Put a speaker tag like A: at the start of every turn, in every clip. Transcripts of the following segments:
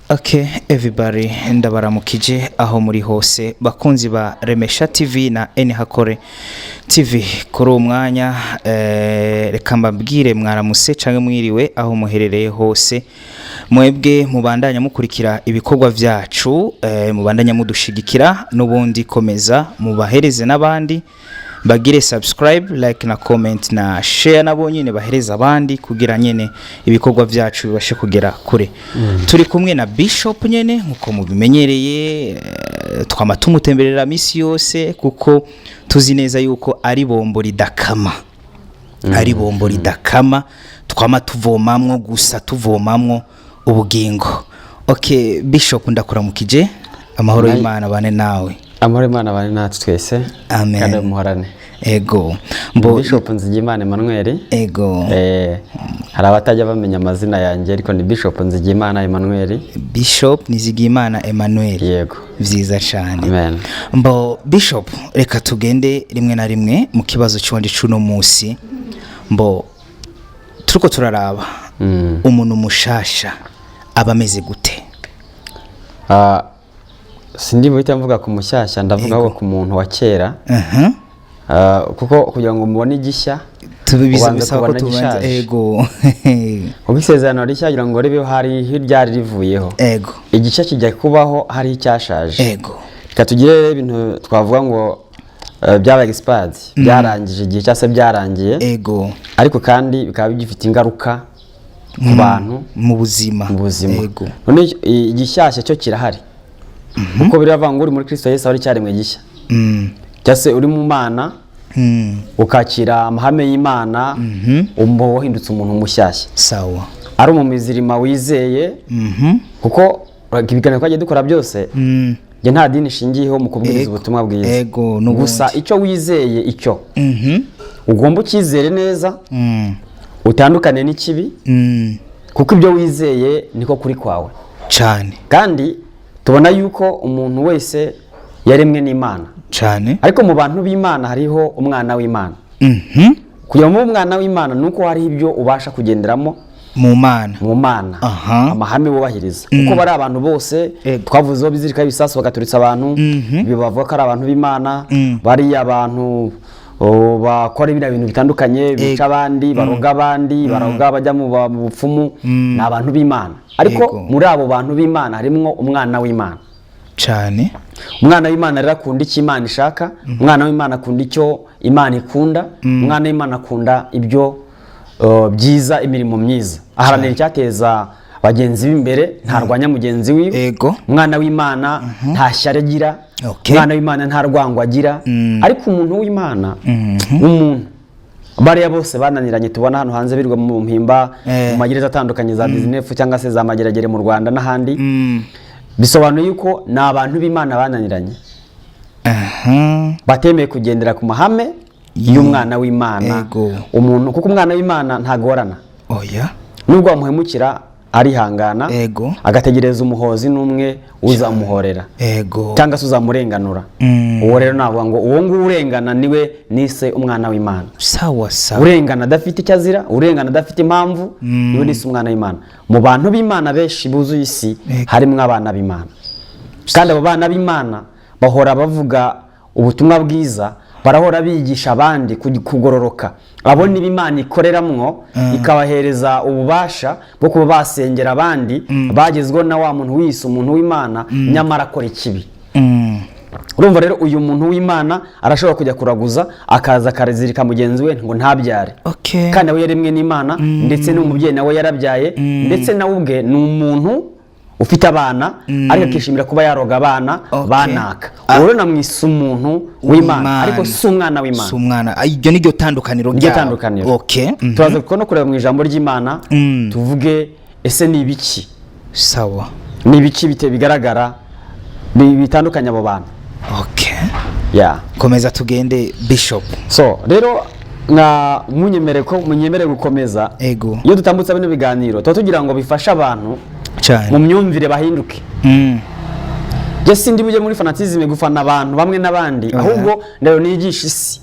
A: Okay, everybody, ndabaramukije aho muri hose, bakunzi ba Remesha TV na Nhakore TV. Kuri uwo mwanya, reka mbabwire mwaramuse canke mwiriwe aho muherereye hose, mwebwe mubandanya mukurikira ibikorwa vyacu, mubandanya mudushigikira. N'ubundi komeza mubahereze n'abandi bagire subscribe, like na comment na share, nabo nyine bahereza abandi kugira nyene ibikorwa vyacu bibashe kugera kure. Turi kumwe na Bishop nyene nkuko mubimenyereye, twama tumutemberera misi yose kuko tuzi neza yuko ari bombo ridakama, ari bombo ridakama, twama tuvomamwo gusa, tuvomamwo ubugingo. Okay, Bishop, ndakuramukije, amahoro y'Imana bane nawe.
B: Amahoro Imana bane natwe twese.
A: Amen.
B: Kandi muhorane.
A: Ego mbo.
B: Bishop Nzigiyimana Emmanuel.
A: Ego.
B: Hari abatajya bamenya amazina yanjye, ariko ni Bishop Nzigiyimana Emmanuel.
A: Bishop Nizigiyimana Emmanuel.
B: Yego.
A: Vyiza cyane.
B: Amen.
A: Mbo Bishop, reka tugende rimwe na rimwe mu kibazo cy'uwandi cuno musi. Mbo turiko turaraba umuntu mushasha aba ameze gute?
B: Ah, sindi buhite mvuga ku mushyashya, ndavuga ahubwo ku muntu wa kera. Ah, kuko kugira ngo mubone igishya
A: tubibiza
B: ubanza
A: bisaba ko
B: kubona
A: tubanza
B: gishaje.
A: Ego.
B: Kuko isezerano rishya kugira ngo ribeho hari ryari rivuyeho. Igishya kijya kubaho hari icyashaje. Reka tugire rero ibintu twavuga ngo byabaye expired, byarangije igihe cyangwa se byarangiye, ariko kandi bikaba bigifite ingaruka ku bantu
A: mu buzima.
B: Mu buzima. None igishyashya cyo kirahari, kuko biravuga ngo uri muri Kristo Yesu ari icyaremwe gishya, cyangwa se uri mu Mana, ukakira amahame y'Imana, uba wahindutse umuntu mushyashya. Ari umumizirima wizeye, kuko ibiganiro twagiye dukora byose, njye nta dini ishingiyeho mu kubwiriza ubutumwa bwiza.
A: Ego, n'ubundi.
B: Gusa icyo wizeye, icyo ugomba ukizere neza, utandukane n'ikibi, kuko ibyo wizeye niko kuri kwawe. Kandi tubona yuko umuntu wese yaremwe n'Imana, ariko mu bantu b'Imana hariho umwana w'Imana. Kugira ngo ube umwana w'Imana ni uko hariho ibyo ubasha kugenderamo
A: mu Mana.
B: Mu Mana, amahame wubahiriza, kuko bari abantu bose twavuzeho bizirikaho ibisasu bagaturitsa abantu, ibi bavuga ko ari abantu b'Imana, bariya abantu, oh, bakora biriya bintu bitandukanye, bica abandi, baroga abandi, baroga bajya mu bupfumu, ni abantu b'Imana, ariko muri abo bantu b'Imana harimwo umwana w'Imana. Umwana w'Imana rero akunda icyo Imana ishaka, umwana w'Imana akunda icyo Imana ikunda, umwana w'Imana akunda ibyo byiza, imirimo myiza, aharanira icyateza bagenzi be imbere, ntarwanya mugenzi wiwe. Umwana w'Imana nta shyari agira. Umwana w'Imana nta rwango agira. Ariko umuntu w'Imana, umuntu bariya bose bananiranye tubona hano hanze birirwa mu mpimba, mu magereza atandukanye, za 19 cyangwa se za Mageragere mu Rwanda n'ahandi, bisobanuye yuko ni abantu b'Imana bananiranye, batemeye kugendera ku mahame y'umwana w'Imana. Umuntu, kuko umwana w'Imana ntagorana.
A: Oya.
B: Nubwo wamuhemukira arihangana, agategereza umuhozi n'umwe uzamuhorera cyangwa se uzamurenganura. Uwo rero navuga ngo uwo nguwo urengana niwe nise umwana w'Imana.
A: Sawa sawa.
B: Urengana adafite icyo azira, urengana adafite impamvu, niwe nise umwana w'Imana. Mu bantu b'Imana benshi buzuye isi, harimo abana b'Imana, kandi abo bana b'Imana bahora bavuga ubutumwa bwiza, barahora bigisha abandi kugororoka. Abo niba Imana ikoreramwo, ikabahereza ububasha bwo kuba basengera abandi bagezweho na wa muntu wiyise umuntu w'Imana nyamara akora ikibi. Urumva rero uyu muntu w'Imana arashobora kujya kuraguza, akaza akarizirika mugenzi we ngo ntabyare, kandi nawe yaremwe n'Imana, ndetse n'umubyeyi nawe yarabyaye, ndetse nawe ubwe ni umuntu ufite abana, ariko akishimira kuba yaroga abana banaka. Uwo rero namwise umuntu w'Imana, ariko si umwana w'Imana.
A: Si umwana. Ah, iryo ni ryo tandukaniro
B: Niryo
A: ryabo.
B: tandukaniro. Turaza no kureba mu ijambo ry'Imana, tuvuge ese ni ibiki, ni ibiki bite bigaragara bitandukanya abo bantu. Yeah.
A: Komeza tugende, Bishop.
B: So rero nka munyemere ko munyemere gukomeza. Iyo dutambutsa bino biganiro tuba tugira ngo bifashe abantu mu myumvire bahinduke. Njye sindi bujye muri fanatisme gufana abantu bamwe n'abandi,
A: Oya.
B: ahubwo ndero nigisha isi.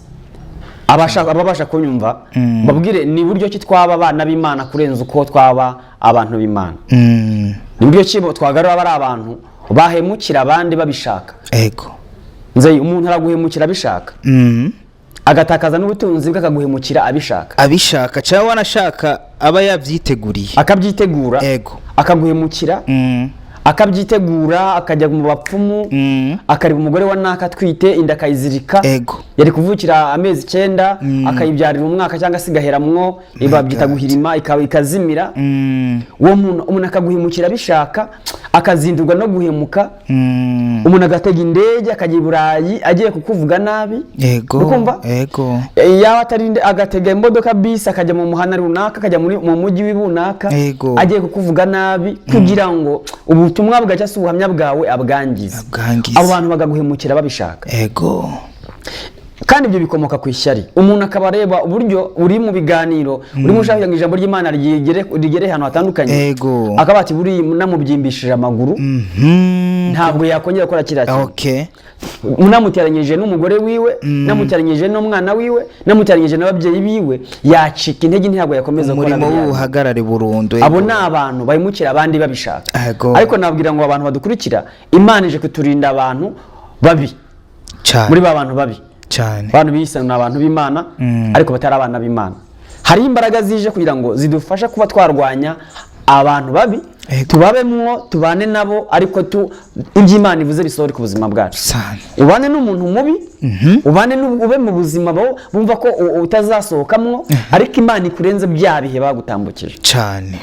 B: Ababasha kunyumva babwire ni buryo ki twaba abana b'Imana kurenza uko twaba abantu b'Imana. Ni buryo ki twagarura bari abantu bahemukira abandi babishaka.
A: Ego.
B: Nzeye, umuntu araguhemukira abishaka, agatakaza n'ubutunzi bwe akaguhemukira abishaka.
A: Abishaka cyangwa wanashaka aba yabyiteguriye.
B: Akabyitegura.
A: Ego.
B: Akaguhemukira, akabyitegura, akajya mu bapfumu, akareba umugore wa naka atwite inda akayizirika.
A: Ego.
B: Yari kuvukira amezi 9, akayibyarira umwaka cyangwa se igaheramwo, babyita
A: God.
B: guhirima, ikazimira. Uwo muntu, umuntu akaguhemukira abishaka, akazindurwa no guhemuka. Umuntu agatega indege akajya i Burayi agiye kukuvuga nabi.
A: Ego.
B: Ukumva?
A: Ego.
B: Yaba atari agatega imodoka bisi akajya mu muhanda runaka, akajya mu mujyi w'ibunaka,
A: Ego.
B: agiye kukuvuga nabi kugira ngo ubutumwa bwawe cyangwa se ubuhamya bwawe abwangize.
A: Abwangize.
B: Abo bantu bagaguhemukira babishaka.
A: Ego.
B: Kandi ibyo bikomoka ku ishyari. Umuntu akaba areba uburyo uri mu biganiro, urimo ushaka kugira ngo ijambo ry'Imana rigere ahantu hatandukanye.
A: Ego.
B: Akaba ati buriya namubyimbishije amaguru, ntabwo yakongera gukora kiriya kintu. Namuteranyije n'umugore wiwe, namuteranyije n'umwana wiwe, namuteranyije n'ababyeyi biwe, yacika intege, ntabwo yakomeza gukora
A: Umurimo
B: biriya.
A: w'ubuhagarare burundu.
B: Abo ni abantu bahemukira abandi babishaka.
A: Ego.
B: Ariko nabwira ngo abantu badukurikira, Imana ije kuturinda abantu babi.
A: Cyane.
B: Muri ba bantu babi,
A: Cyane.
B: abantu biyise ni abantu b'Imana ariko batari abana b'Imana, hariho imbaraga zije kugira ngo zidufashe kuba twarwanya abantu babi.
A: Ego.
B: Tubabemwo, tubane nabo, ariko iby'Imana ivuze bisohore ku buzima bwacu.
A: Sana.
B: Ubane n'umuntu mubi, ubane ube mu buzima bumva ko utazasohokamwo, ariko Imana ikurenze bya bihe bagutambukije.
A: Cyane.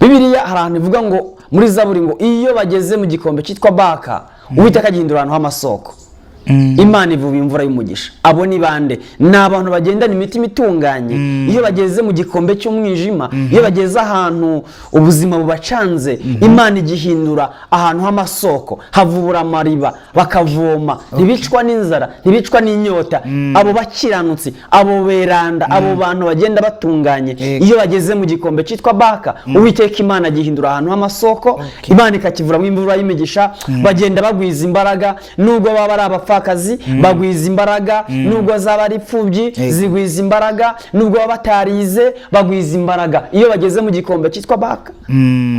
B: Bibiliya hari ahantu ivuga ngo muri Zaburi ngo iyo bageze mu gikombe cyitwa Baka, Uwiteka agihindura ahantu h'amasoko. Imana ivuba imvura y'umugisha. Abo ni bande? Ni abantu bagendana imitima itunganye. Iyo bageze mu gikombe cy'umwijima, iyo bageze ahantu ubuzima bubacanze, Imana igihindura ahantu h'amasoko, havubura amariba bakavoma, ntibicwa n'inzara, ntibicwa n'inyota. Abo bakiranutsi, abo beranda, abo bantu bagenda batunganye,
A: Yego.
B: iyo bageze mu gikombe cyitwa Baka, Uwiteka Imana agihindura ahantu h'amasoko, Imana ikakivuramo imvura y'imigisha. Bagenda bagwiza imbaraga, nubwo baba ari abapfakazi bagwiza imbaraga, nubwo zaba ari imfubyi
A: Yego.
B: zigwiza imbaraga, nubwo baba batarize bagwiza imbaraga. Iyo bageze mu gikombe cyitwa Baka,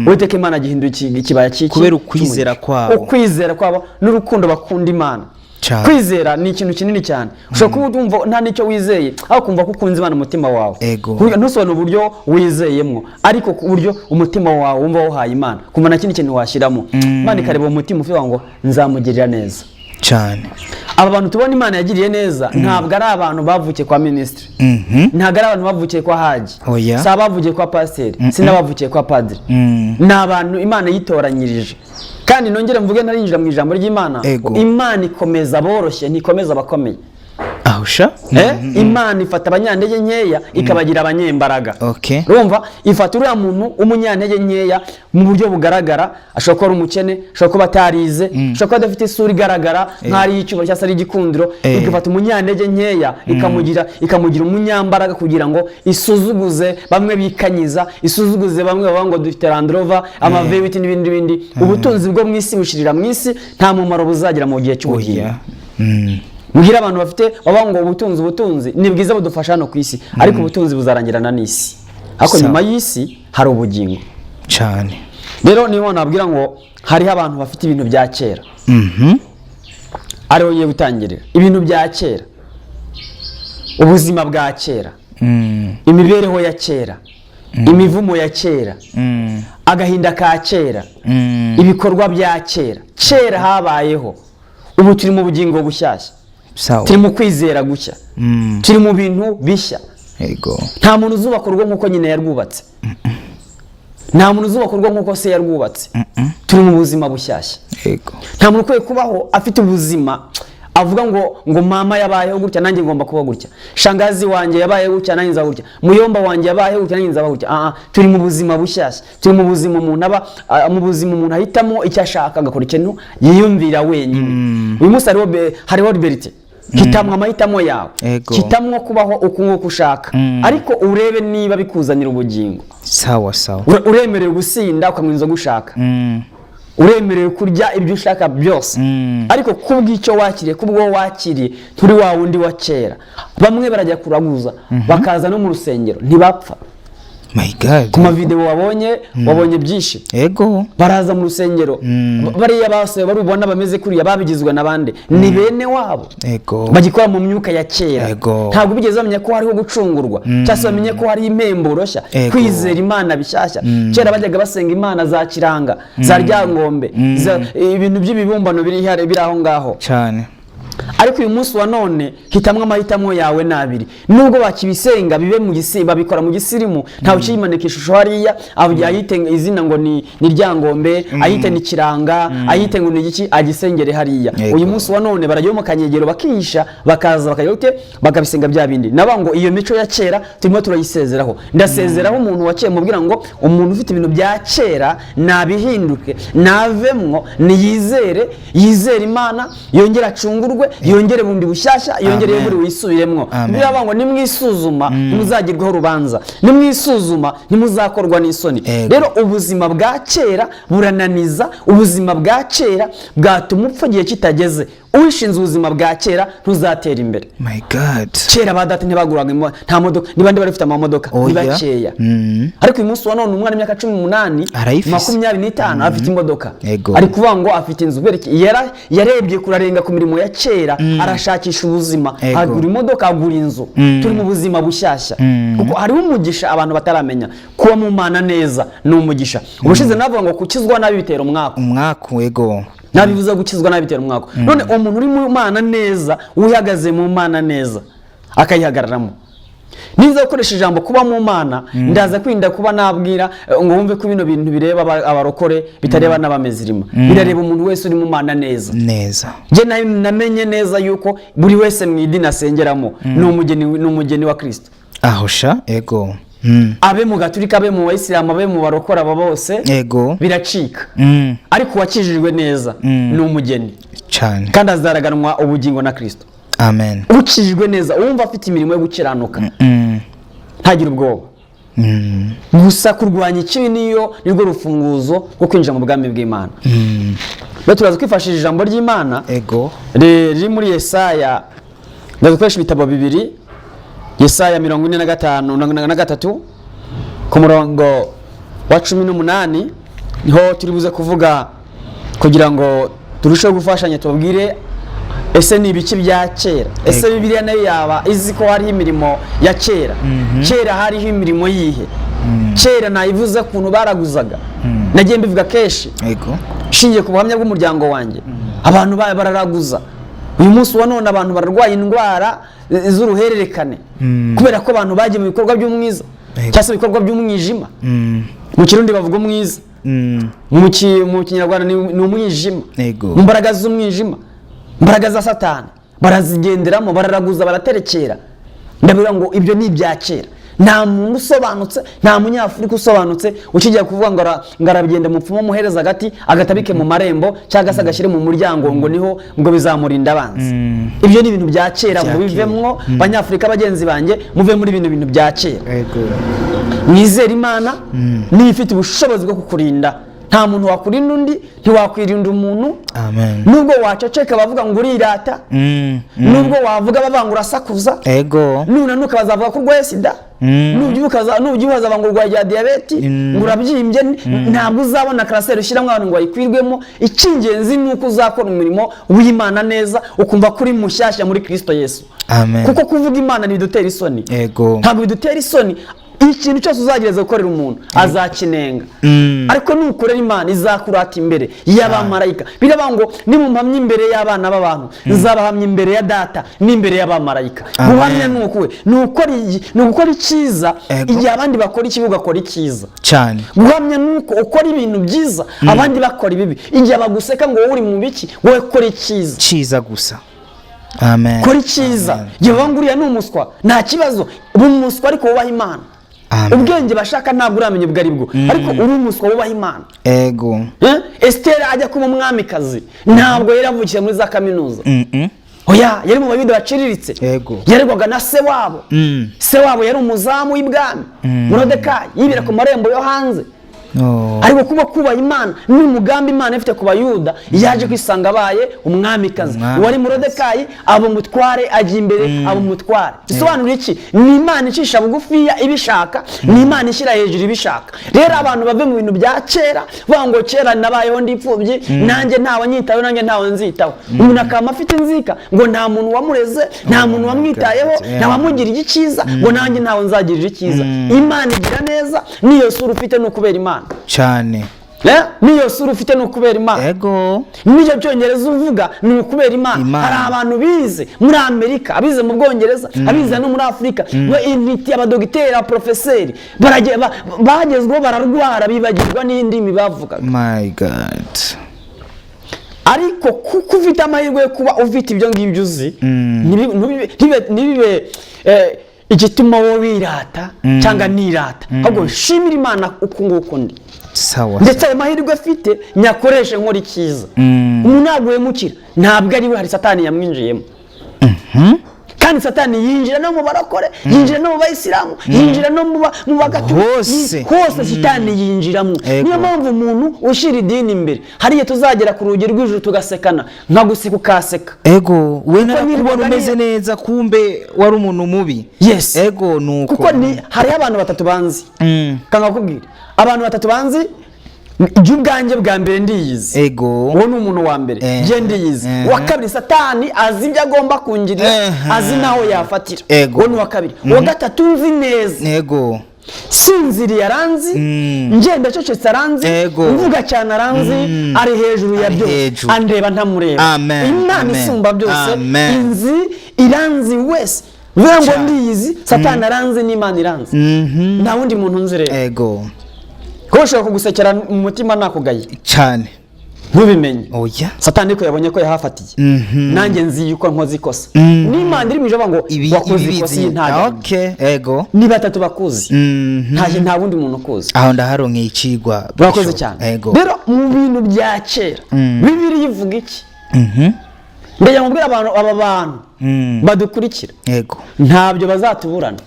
B: Uwiteka Imana agihindura ikibaya cy'iki?
A: Kubera ukwizera
B: Cy'umugisha.
A: kwabo.
B: Ukwizera kwabo n'urukundo bakunda Imana.
A: Cyane.
B: Kwizera ni ikintu kinini cyane. Ushobora kuba wumva nta n'icyo wizeye, ariko ukumva ko ukunze Imana umutima wawe.
A: Ego.
B: Ntusobanure uburyo wizeyemwo, ariko ku buryo umutima wawe wumva wuhaye Imana, kumva nta kindi kintu washyiramo. Imana ikareba umutima ufite ngo nzamugirira neza.
A: Cyane.
B: Aba bantu tubona Imana yagiriye neza ntabwo ari abantu bavukiye kwa minisitiri, ntabwo ari abantu bavukiye kwa haji,
A: Oya.
B: si abavukiye kwa pasiteri, si n'abavukiye kwa padiri. Ni abantu Imana yitoranyirije. Kandi nongere mvuge ntarinjira mu ijambo ry'Imana,
A: Ego.
B: Imana ikomeza aboroshye, ntikomeza abakomeye.
A: Ahusha.
B: Imana ifata abanyantege nkeya ikabagira abanyembaraga.
A: Okay.
B: Urumva, ifata uriya muntu w'umunyantege nkeya mu buryo bugaragara, ashobora kuba ari umukene, ashobora kuba atarize, ashobora kuba adafite isura igaragara nk'aho ari iy'icyubahiro cyangwa se ari igikundiro. Igafata umunyantege nkeya ikamugira umunyambaraga kugira ngo isuzuguze bamwe bikanyiza, isuzuguze bamwe bavuga ngo dufite Land Rover, ama V8 n'ibindi n'ibindi. Ubutunzi bwo mu isi bushirira mu isi, nta mumaro buzagira mu gihe cy'ubugingo.
A: Oya.
B: Mbwira abantu bafite bavuga ngo ubutunzi ni bwiza budufasha hano ku isi, ariko ubutunzi buzarangirana n'isi, ariko
A: Sawa.
B: nyuma y'isi hari ubugingo.
A: Cyane.
B: Rero niyo nabwira ngo hariho abantu bafite ibintu bya kera, ariho ngiye gutangirira. Ibintu bya kera, ubuzima bwa kera, imibereho ya kera, imivumo ya kera, agahinda ka kera, ibikorwa bya kera. Kera habayeho, ubu turi mu bugingo bushyashya.
A: Sawa.
B: Turi mu kwizera gushya, turi mu bintu bishya.
A: Ego.
B: Nta muntu uzubaka urugo nk'uko nyina yarwubatse, nta muntu uzubaka urugo nk'uko se yarwubatse. Turi mu buzima bushyashya.
A: Ego.
B: Nta muntu ukwiye kubaho afite ubuzima avuga ngo mama yabayeho gutya, nanjye ngomba kuba gutya, shangazi wanjye yabayeho gutya, nanjye nzaba gutya, muyomba wanjye yabayeho gutya, nanjye nzaba gutya. Turi mu buzima bushyashya, turi mu buzima umuntu aba mu buzima umuntu ahitamo icyo ashaka, agakora ikintu yiyumvira wenyine. Uyu munsi hariho liberté. Hitamwo amahitamo yawe.
A: Ego.
B: Hitamwo kubaho uku nguku ushaka, ariko urebe niba bikuzanira ubugingo.
A: Sawa sawa.
B: Uremerewe gusinda ukanywa inzoga ushaka. Uremerewe kurya ibyo ushaka byose, ariko kubw'icyo wakiriye, kubwo wakiriye, turi wa wundi wa kera. Bamwe barajya kuraguza, bakaza no mu rusengero, ntibapfa.
A: My God.
B: Ku mavideo wabonye, wabonye byinshi. Baraza mu rusengero. Bariya bose barubona bameze kuriya, babigizwe n'abandi, ni bene wabo bagikora mu myuka ya kera. Ntabwo bigeze bamenya ko hariho gucungurwa, cyangwa se bamenye ko hari impemburo nshya, kwizera Imana bishyashya. Kera bajyaga basenga imana za Kiranga, za Ryangombe, ibintu by'ibibumbano biri biri aho ngaho. Ariko uyu munsi wa none, hitamwo, amahitamo yawe ni abiri. Nubwo bakibisenga, bibe mu gisi, babikora mu gisirimu, ntawe ukiyimanika ishusho hariya ayite izina ngo ni Ryangombe, ayite ni Kiranga, ayite ngo ni igiki, agisengere hariya. Uyu munsi wa none barajya mu kanyegero, bakihisha, bakaza bakajya gute, bakabisenga bya bindi. Naba ngo iyo mico ya kera turimo turayisezeraho. Ndasezeraho umuntu wa kera, mubwira ngo umuntu ufite ibintu bya kera nabihinduke, navemwo, niyizere, yizere Imana, yongere acungurwe, yongere bundi bushyashya, yongere
A: Amen.
B: yegure, wisubiremwo.
A: Amen.
B: Biravuga ngo nimwisuzuma ntimuzagirwaho urubanza, nimwisuzuma ntimuzakorwa n'isoni. Rero ubuzima bwa kera burananiza, ubuzima bwa kera bwatuma upfa igihe kitageze. Uwishinze ubuzima bwa kera ntuzatera imbere.
A: My God.
B: Kera ba data ntibaguraga nta modoka. Ni bande bari bafite amamodoka? Ni
A: Oya.
B: bakeya. Ariko uyu munsi wa none, umwana w'imyaka 18,
A: Arayifise.
B: 25, afite imodoka. Ari kuvuga ngo afite inzu. Kubera iki? Yarebye kurarenga ku mirimo ya kera, arashakisha ubuzima, agura imodoka, agura inzu. Turi mu buzima bushyashya, kuko hariho umugisha abantu bataramenya. Kuba mu Mana neza ni umugisha. Ubushize navuga ngo gukizwa nabi bitera umwaku.
A: Umwaku, ego.
B: Nabivuze, gukizwa nabi bitera umwaku. None umuntu uri mu Mana neza, uhagaze mu Mana neza, akayihagararamo. Niza gukoresha ijambo kuba mu Mana, ndaza kwirinda kuba nabwira ngo wumve ko bino bintu bireba abarokore, bitareba n'abamezirima. Birareba umuntu wese uri mu Mana neza.
A: Neza.
B: Njye namenye neza yuko buri wese mu idini asengeramo ni umugeni wa Kirisito.
A: Aho sha, ego.
B: Abe mu Gaturika, abe mu Bayisilamu, abe mu barokore, aba bose biracika. Ariko uwakijijwe neza ni umugeni kandi azaraganwa ubugingo na Kirisito.
A: Amen.
B: Ukijijwe neza, uwumva afite imirimo yo gukiranuka, ntagire ubwoba. Gusa kurwanya ikibi nirwo rufunguzo rwo kwinjira mu bwami bw'Imana. Rero turaza kwifashisha ijambo ry'Imana riri muri Yesaya. Ndaza gukoresha ibitabo bibiri. Yesaya 45 na 3, ku murongo wa 18, niho turi buze kuvuga kugira ngo turusheho gufashanya, tubabwire ese ni ibiki bya kera. Ese Bibiliya nayo yaba izi ko hariho imirimo ya kera? Kera hariho imirimo yihe? Kera nayivuze ukuntu baraguzaga, nagiye mbivuga kenshi, nshingiye ku buhamya bw'umuryango wanjye. Abantu bararaguza. Uyu munsi wa none abantu bararwaye indwara z'uruhererekane kubera ko abantu bagiye mu bikorwa by'umwiza, cyangwa se ibikorwa by'umwijima. Mu Kirundi bavuga umwiza, mu Kinyarwanda ni umwijima. Mu mbaraga z'umwijima, imbaraga za Satani barazigenderamo, bararaguza, baraterekera. Ndavuga ngo ibyo ni ibya kera. Nta muntu usobanutse, nta Munyafurika usobanutse ukijya kuvuga ngo ngo aragenda mupfumu amuhereza agati, agatabike mu marembo cyangwa se agashyire mu muryango, ngo niho ngo bizamurinda abanzi. Ibyo ni ibintu bya kera.
A: Bya
B: Ngo
A: kera.
B: bivemwo, Banyafurika bagenzi banjye, muve muri bino bintu bya kera. Mwizere Imana, niyo ifite ubushobozi bwo kukurinda. Nta muntu wakurinda undi, ntiwakwirinda umuntu.
A: Amen.
B: Nubwo waceceka bavuga ngo urirata, nubwo wavuga bavuga ngo urasakuza, nunanuka bazavuga ko urwaye sida, nubyibuha bazavuga ngo urwaye rya diyabeti, ngo urabyimbye. Ntabwo uzabona karaseri ushyiramo abantu ngo bayikwirwemo. Icy'ingenzi ni uko uzakora umurimo w'Imana neza, ukumva ko uri mushyashya muri Kirisito Yesu.
A: Amen.
B: Kuko kuvuga Imana ntibidutera isoni. Ntabwo bidutera isoni. Ikintu cyose uzagerageza gukorera umuntu azakinenga, ariko nukorera Imana izakurata imbere y'abamarayika. Biravuga ngo nimumpamya imbere y'abana b'abantu, nzabahamya imbere ya Data n'imbere y'abamarayika.
A: Amen.
B: Guhamya ni ukuwe ni ugukora icyiza igihe abandi bakora ikibi, ugakora icyiza. Guhamya ni uko ukora ibintu byiza abandi bakora ibibi. Igihe baguseka ngo wowe uri mu biki, wowe kora icyiza.
A: Cyiza gusa. Amen.
B: Kora icyiza.
A: Amen.
B: Igihe bavuga ngo uriya ni umuswa, nta kibazo, uba umuswa ariko wubaha Imana.
A: Amen.
B: Ubwenge bashaka ntabwo uramenya ubwo ari bwo, ariko uri umuswa wubaha Imana. Eh? Esiteri ajya kuba umwamikazi ntabwo yari yavukiye muri za kaminuza. Oya, yari mu Bayuda baciriritse. Yarerwaga na se wabo. Se wabo yari umuzamu w'ibwami, Morodekayi, yibera ku marembo yo hanze.
A: Oh.
B: Ariko kuba kubaha Imana n'umugambi Imana ifite ku Bayuda, yaje kwisanga abaye umwamikazi.
A: Umwamikazi.
B: Wari Morodekayi aba umutware, ajya imbere aba umutware. Bisobanura iki? Ni Imana icisha bugufiya ibishaka, ni Imana ishyira hejuru ibishaka. Rero abantu bave mu bintu bya kera, bavuga ngo kera nabayeho ndi imfubyi, nanjye ntawe nyitaho, nanjye ntawe nzitaho. Umuntu akaba afite inzika ngo nta muntu wamureze, nta muntu wamwitayeho,
A: God, yeah.
B: nta wamugiriye icyiza, ngo nanjye ntawe nzagirira icyiza. Imana igira neza, n'iyo sura ufite ni ukubera Imana.
A: Cyane.
B: N'iyo sura ufite ni ukubera Imana. N'icyo cyongereza uvuga ni ukubera Imana.
A: Imana.
B: Hari abantu bize muri Amerika, abize mu Bwongereza, abize no muri Afurika, intiti, abadogiteri, abaporofeseri, bagezweho bararwara, bibagirwa n'indimi bavugaga.
A: My God.
B: Ariko kuko ufite amahirwe yo kuba ufite ibyo ngibyo uzi, ntibibe igituma wowe wirata cyangwa nirata, ahubwo nshimira Imana uku nguku ndi.
A: Sawa.
B: Ndetse ayo mahirwe afite nyakoreshe nkora icyiza. Umuntu ntabwo wemukira, ntabwo ari we, hari Satani yamwinjiyemo. Kandi Satani yinjira no mu barokore, yinjira no mu Bayisilamu, yinjira no mu Bagatulika.
A: Hose.
B: Hose Satani yinjiramo. Niyo mpamvu umuntu ushyira idini imbere, hariya tuzagera ku rugi rw'ijuru tugasekana, nkaguseka ukaseka.
A: Ego, we narakubona
B: nirwaga
A: umeze neza, kumbe wari umuntu mubi.
B: Yes.
A: Ego, nuko.
B: Kuko ni hariho abantu batatu banzi. Kanga kukubwira abantu batatu banzi, jya ubwanjye bwa mbere ndiyizi. Uwo ni umuntu wa mbere. Jye ndiyizi. Uwa kabiri, Satani azi ibyo agomba kungirira, azi n'aho yafatira. Uwo ni uwa kabiri. Uwa gatatu nzi neza, sinziriye aranzi, ngenda acecetse aranzi, mvuga cyane aranzi, ari hejuru ya
A: Ari
B: byose,
A: hejuru.
B: andeba ntamureba.
A: Amen.
B: Imana
A: Amen.
B: isumba byose
A: Amen.
B: inzi, iranzi wese. Bivuga ngo
A: Cyane.
B: ndiyizi, Satani aranzi n'Imana iranzi. Nta wundi muntu nzi rero. Kuko ushobora kugusekera mu mutima nakugaye,
A: Cyane.
B: ntubimenye.
A: Oya.
B: Satani ariko yabonye ko yahafatiye. Nanjye nzi yuko nkoze ikosa, n'Imana iri mu ijuru ngo
A: Ibi
B: wakoze
A: ibi
B: ikosa,
A: bizi.
B: iyi ntabwo.
A: Okay, ego.
B: Ni batatu bakuzi, nta wundi muntu ukuzi.
A: Aho ndaharonkeye icigwa.
B: Urakoze
A: Bishop.
B: cyane. Rero mu bintu bya kera, Bibiliya ivuga iki? Ndajya mubwira abantu, aba bantu badukurikira, ntabyo bazatuburana.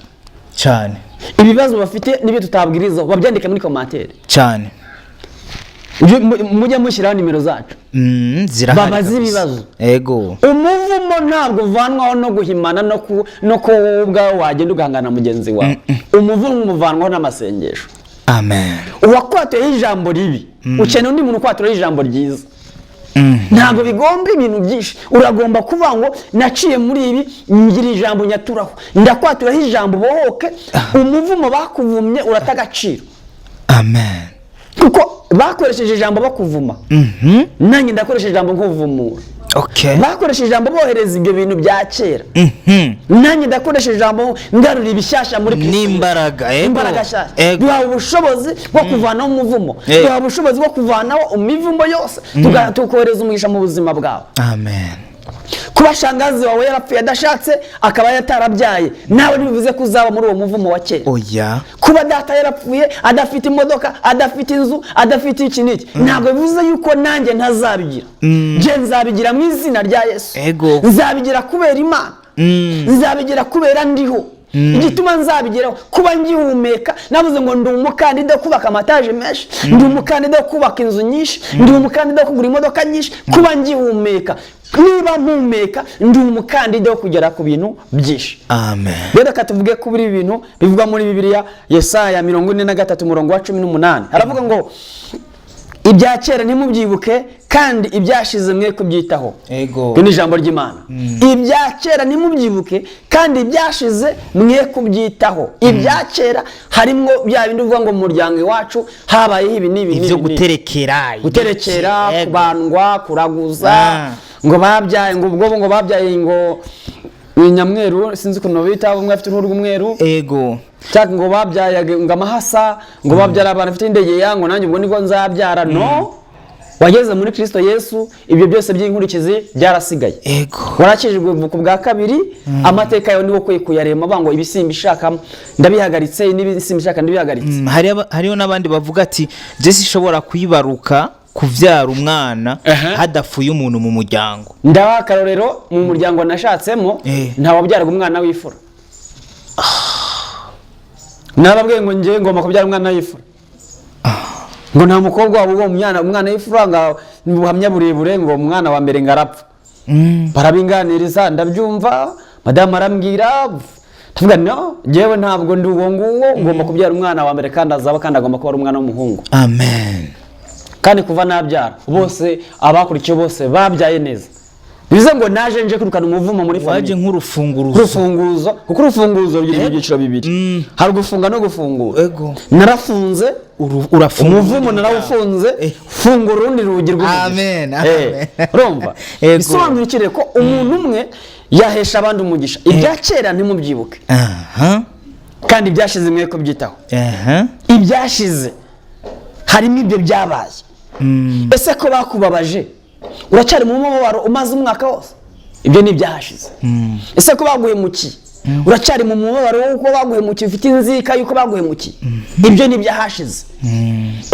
A: Cyane.
B: Ibibazo bafite n'ibyo tutabwirizaho babyandika muri commentaire.
A: Cyane.
B: Mujye mushyiraho nimero zacu.
A: Zirahari
B: Babaze
A: kabisa.
B: ibibazo. Umuvumo ntabwo uvanwaho no guhimana, no ko wowe ubwawe wagenda ugahangana na mugenzi wawe. Umuvumo uvanwaho n'amasengesho.
A: Amen.
B: Uwakwatuyeho ijambo ribi, ukeneye undi muntu ukwaturaho ijambo ryiza. Ntabwo bigomba ibintu byinshi. Uragomba kuvuga ngo naciye muri ibi, ngira ijambo nyaturaho, ndakwaturaho ijambo bohoke. Umuvumo bakuvumye urata agaciro.
A: Amen.
B: Kuko bakoresheje ijambo bakuvuma, nanjye ndakoresha ijambo nkuvumura. Bakoresheje ijambo bohereza ibyo bintu bya kera, nanjye ndakoresha ijambo ngarura ibishyashya muri Kristo Yesu.
A: N'imbaraga, ego.
B: Imbaraga nshyashya.
A: Ego.
B: Duhawe ubushobozi bwo kuvanaho umuvumo, duhawe ubushobozi bwo kuvanaho imivumo yose, tukohereza umugisha mu buzima bwawe.
A: Amen.
B: Kuba shangazi wawe yarapfuye adashatse, akaba yatarabyaye, nawe ntibivuze ko uzaba muri uwo muvumo wa kera.
A: Oya.
B: Kuba data yarapfuye adafite imodoka, adafite inzu, adafite iki n'iki, ntabwo bivuze yuko nanjye ntazabigira. Njye nzabigira mu izina rya Yesu. Nzabigira kubera Imana, nzabigira kubera ndiho. Igituma nzabigeraho kuba ngihumeka. Navuze ngo ndi umukandida wo kubaka amataje menshi, ndi umukandida wo kubaka inzu nyinshi, ndi umukandida wo kugura imodoka nyinshi. Kuba ngihumeka, niba mpumeka, ndi umukandida wo kugera ku bintu byinshi.
A: Amen.
B: Rero reka tuvuge ko buri bintu bivugwa muri Bibiliya. Yesaya 43 umurongo wa 18 haravuga ngo ibya kera ntimubyibuke, kandi ibyashize mwe kubyitaho. Iri ni ijambo ry'Imana. Ibya kera ntimubyibuke, kandi ibyashize mwe kubyitaho. Ibya kera harimo bya bindi uvuga ngo mu muryango iwacu habayeho ibi n'ibi
A: Ibyo
B: n'ibi n'ibi.
A: Guterekera.
B: Guterekera, kubandwa, kuraguza, ngo babyaye, ngo ubwo ngo babyaye ngo nyamweru, sinzi ukuntu bita, umwe afite uruhu rw'umweru, cyangwa ngo babyaye ngo amahasa, ngo babyara abantu bafite indegeya, ngo nanjye ubwo nibwo nzabyara. No wageze muri Kristo Yesu, ibyo byose by'inkurikizi byarasigaye. Warakijijwe ku bwa kabiri, amateka yawe niwo ukwiye kuyarema, bavuga ngo ibisimba ishaka ndabihagaritse, n'ibisimba ishaka ndabihagaritse.
A: Hariho n'abandi bavuga ati je sinshobora kwibaruka, kuvyara umwana hadapfuye umuntu mu muryango.
B: Ndabaha akarorero: mu muryango nashatsemo, ntawabyaraga umwana w'imfura. Nababwiye ngo njye ngomba kubyara umwana w'imfura. Ngo nta mukobwa wabo, uwo umwana w'ifuranga, ni ubuhamya burebure, ngo umwana wa mbere ngo arapfa. Barabinganiriza, ndabyumva, madamu arambwira, tuvuga no njyewe ntabwo ndi uwo nguwo, ngomba kubyara umwana wa mbere kandi azaba, kandi agomba kuba ari umwana w'umuhungu.
A: Amen.
B: Kandi kuva nabyara bose, abakurikiye bose babyaye neza, bivuze ngo naje nje kwirukana umuvumo muri
A: Waje
B: famille.
A: nk'urufunguruzo.
B: Urufunguzo, kuko urufunguzo rugira ibyiciro bibiri, hari ugufunga no gufungura. Narafunze.
A: Urafungura.
B: Umuvumo narawufunze, fungura urundi rugi rw'umugisha.
A: Amen, amen.
B: Urumva? Bisobanukire ko umuntu umwe yahesha abandi umugisha. Ibya kera ntimubyibuke, kandi ibyashize mwe kubyitaho. Ibyashize harimo ibyo byabaye. Ese ko bakubabaje uracyari mu mubabaro umaze umwaka wose? Ibyo ni ibyahashize. Ese ko baguhemukiye uracyari mu mubabaro w'uko baguhemukiye, ufite inzika y'uko baguhemukiye? Ibyo ni ibyahashize.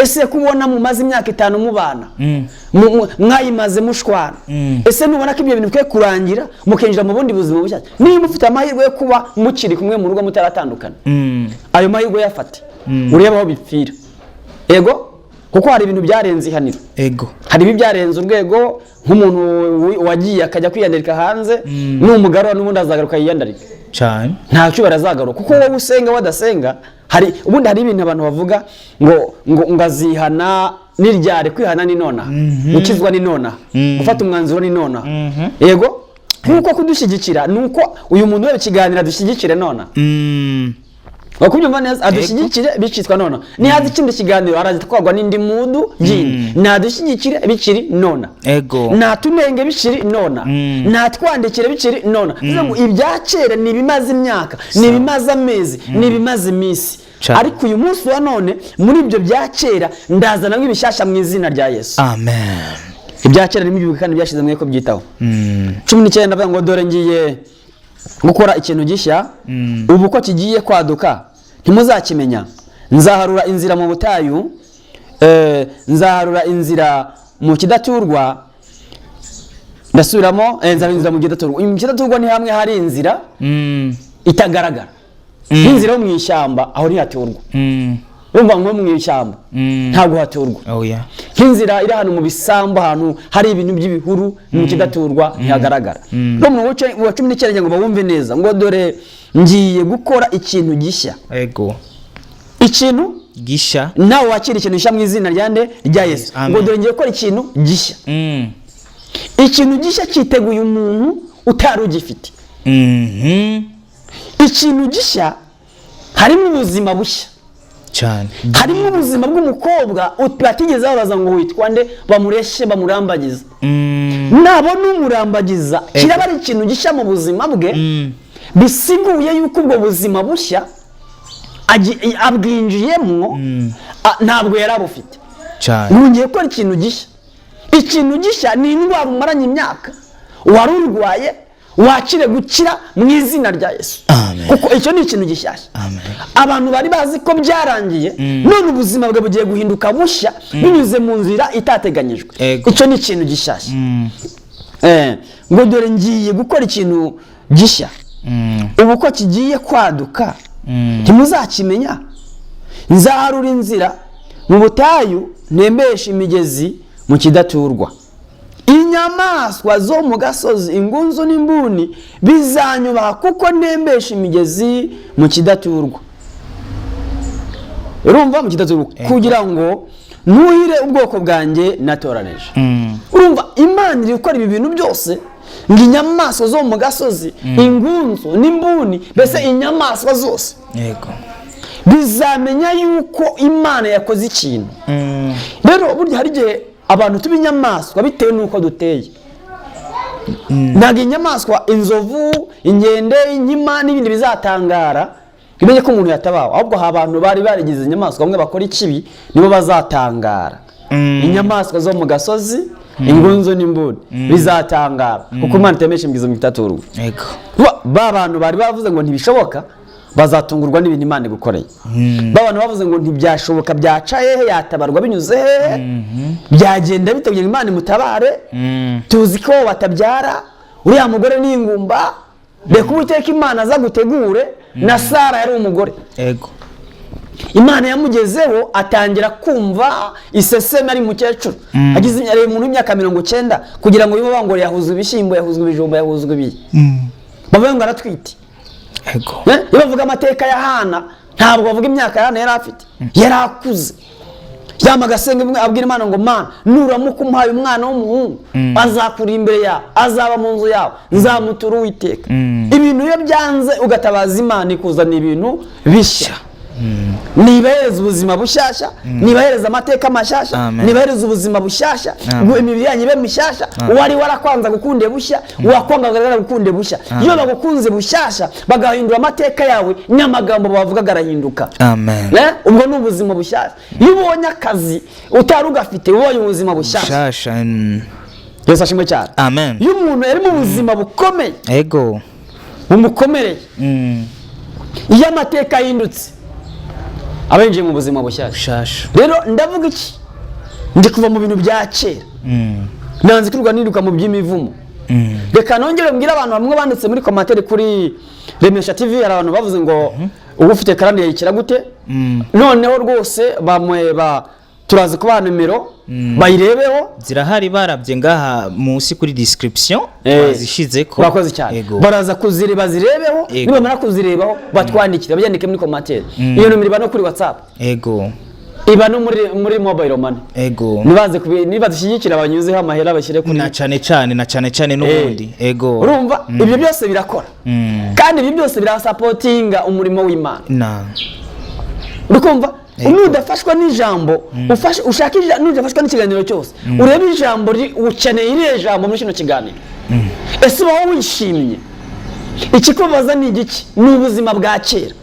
B: Ese ko ubona mumaze imyaka 5 mubana, mwayimaze mushwana, ese nubona ko ibyo bintu bikwiye kurangira mukinjira mu bundi buzima bushyashya? Niba ufite amahirwe yo kuba mukiri kumwe mu rugo mutaratandukana, ayo mahirwe yafate, urebe aho bipfira. Ego, kuko hari ibintu byarenze ihaniro. Hari ibi byarenze urwego, nk'umuntu wagiye akajya kwiyandarika hanze, numugarura n'ubundi azagaruka yiyandarika.
A: Cyane.
B: Nta cyubahiro azagaruka, kuko wowe usenga wadasenga. Hari ubundi hari ibintu abantu bavuga ngo azihana n'iryare. Kwihana ni nonaha, gukizwa ni nonaha, gufata umwanzuro ni nonaha. Yego, nk'uko kudushyigikira ni uko uyu muntu ureba ikiganiro adushyigikire nonaha. Wakubyumva neza, adushyigikire bicitwa nona. Nihaza ikindi kiganiro araza twagwa n'indi mudu yindi, nadushyigikire bikiri nona. Natunenge bikiri nona, natwandikire bikiri nona. Bivuze ngo ibya kera ni ibimaze imyaka, ni ibimaze amezi, ni ibimaze iminsi. Ariko uyu munsi wa none, muri ibyo bya kera ndazana nk'ibishyashya mu izina rya Yesu.
A: Amen.
B: Ibya kera nimubyibuke kandi byashize mwe ko byitaho. 19 avuga ngo dore ngiye gukora ikintu gishya, ubu ko kigiye kwaduka ntimuzakimenya. Nzaharura inzira mu butayu, nzaharura inzira mu kidaturwa. Ndasubiramo, nzaharura inzira mu kidaturwa. Mu kidaturwa ni hamwe hari inzira itagaragara, nk'inzira yo mu ishyamba, aho ntihaturwa. Urumva, nko mu ishyamba ntabwo haturwa.
A: Oh yeah.
B: Nk'inzira iri ahantu mu bisambu, ahantu hari ibintu by'ibihuru, mu kidaturwa ntihagaragara. No mu wa 19 ngo bawumve neza, ngo dore ngiye gukora ikintu gishya. Ikintu
A: gishya.
B: Nawe wakira ikintu gishya mu izina rya nde? Rya Yesu.
A: Amen.
B: Ngo dore ngiye gukora ikintu gishya. Ikintu gishya cyiteguye umuntu utari ugifite. Ikintu gishya harimo ubuzima bushya.
A: Cyane.
B: Harimo ubuzima bw'umukobwa batigeze babaza ngo witwa nde, bamureshye bamurambagiza. Nabona umurambagiza, kiraba ari ikintu gishya mu buzima bwe, bisiguye yuko ubwo buzima bushya abwinjiyemo, ntabwo yari abufite.
A: Cyane.
B: Ngiye gukora ikintu gishya. Ikintu gishya ni indwara umaranye imyaka wari urwaye, wakire gukira mu izina rya Yesu.
A: Amen.
B: Kuko icyo ni ikintu gishyashya.
A: Amen.
B: Abantu bari bazi ko byarangiye, none ubuzima bwe bugiye guhinduka bushya binyuze mu nzira itateganyijwe. Icyo ni ikintu gishyashya. Ngo dore ngiye gukora ikintu gishya, ubu ko kigiye kwaduka ntimuzakimenya. Nzaharura inzira mu butayu, ntembeshe imigezi mu kidaturwa. Inyamaswa zo mu gasozi, ingunzu n'imbuni bizanyubaha, kuko ntembesha imigezi mu kidaturwa. Urumva, mu kidaturwa, kugira ngo ntuhire ubwoko bwanjye natoranije. Urumva, Imana iri gukora ibi bintu byose ngo inyamaswa zo mu gasozi, ingunzu n'imbuni, mbese inyamaswa zose bizamenya yuko Imana yakoze ikintu. Rero burya hari igihe abantu tuba inyamaswa bitewe n'uko duteye. Ntabwo inyamaswa, inzovu, inkende, inkima n'ibindi bizatangara bimenye ko umuntu yatabawe, ahubwo hari abantu bari barigize inyamaswa, bamwe bakora ikibi nibo bazatangara. Inyamaswa zo mu gasozi, ingunzu n'imbuni bizatangara kuko Imana itemesha imbizo mu itaturwa. Ba bantu bari bavuze ngo ntibishoboka bazatungurwa n'ibintu Imana igukoreye. Ba bantu bavuze ngo ntibyashoboka, byaca hehe, yatabarwa binyuze hehe, byagenda bite kugira ngo Imana imutabare, tuzi ko batabyara, uriya mugore ni ingumba, reka Uwiteka Imana aza gutegure. Na Sara yari umugore. Imana yamugezeho, atangira kumva iseseme ari mukecuru, agize ari umuntu w'imyaka 90, kugira ngo yumve ngo yahuzwe ibishyimbo, yahuzwe ibijumba, yahuzwe ibiyi, bavuga ngo aratwite. Iyo bavuga amateka ya Hana, ntabwo bavuga imyaka ya Hana yari afite, yari akuze. Yamaga asenga imwe, abwira Imana ngo: "Mana, nuramuka umuhaye umwana w'umuhungu, azakura imbere yawe, azaba mu nzu yawe, nzamutura Uwiteka." Ibintu iyo byanze ugatabaza Imana, ikuzana ibintu bishya. Nibahereza ubuzima bushyashya, nibahereza amateka mashyashya.
A: Amen.
B: Nibahereza ubuzima bushyashya.
A: Amen.
B: Ngo imibiri yanyu ibe mishyashya. Uwari warakwanza gukunde bushya, uwakwanga gukunde bushya. Iyo bagukunze bushyashya, bagahindura amateka yawe, n'amagambo bavuga arahinduka.
A: Amen.
B: Ubwo ni ubuzima bushyashya. Iyo ubonye akazi utari ugafite, ubonye ubuzima bushyashya.
A: Shasha.
B: Yesu ashimwe cyane.
A: Amen.
B: Iyo umuntu yari mu buzima bukomeye, bumukomereye, iyo amateka ahindutse, aba yinjiye mu buzima bushyashya.
A: Shasha.
B: Rero ndavuga iki? Ndi kuva mu bintu bya kera. Nanze kwirirwa niruka mu by'imivumo. Reka nongere mbwire abantu bamwe banditse muri commentaire kuri Remesha TV. Hari abantu bavuze ngo uba ufite karande yayikira gute? Noneho rwose bamwe ba turazi kubaha nimero bayirebeho.
A: Zirahari, barabye ngaha munsi kuri description, bazishizeko.
B: Bakoze cyane. Baraza kuzireba, zirebeho. Nibamara kuzirebaho batwandikire, babyandike muri commentaire. Iyo nomero iba no kuri WhatsApp, iba no muri mobile money. Nibaze nibadushyigikira banyuzeho amahera bashyire kuri
A: Na cyane cyane, na cyane cyane n'ubundi.
B: Urumva, ibyo byose birakora, kandi ibyo byose birasupportinga umurimo w'Imana.
A: Na
B: Uri kumva? Nudafashwa n'ijambo, ushaka nudafashwa n'ikiganiro cyose, urebe ijambo ukeneye iriya jambo muri kino kiganiro. Ese ubaho wishimye? Ikikubabaza ni igiki? Ni ubuzima bwa kera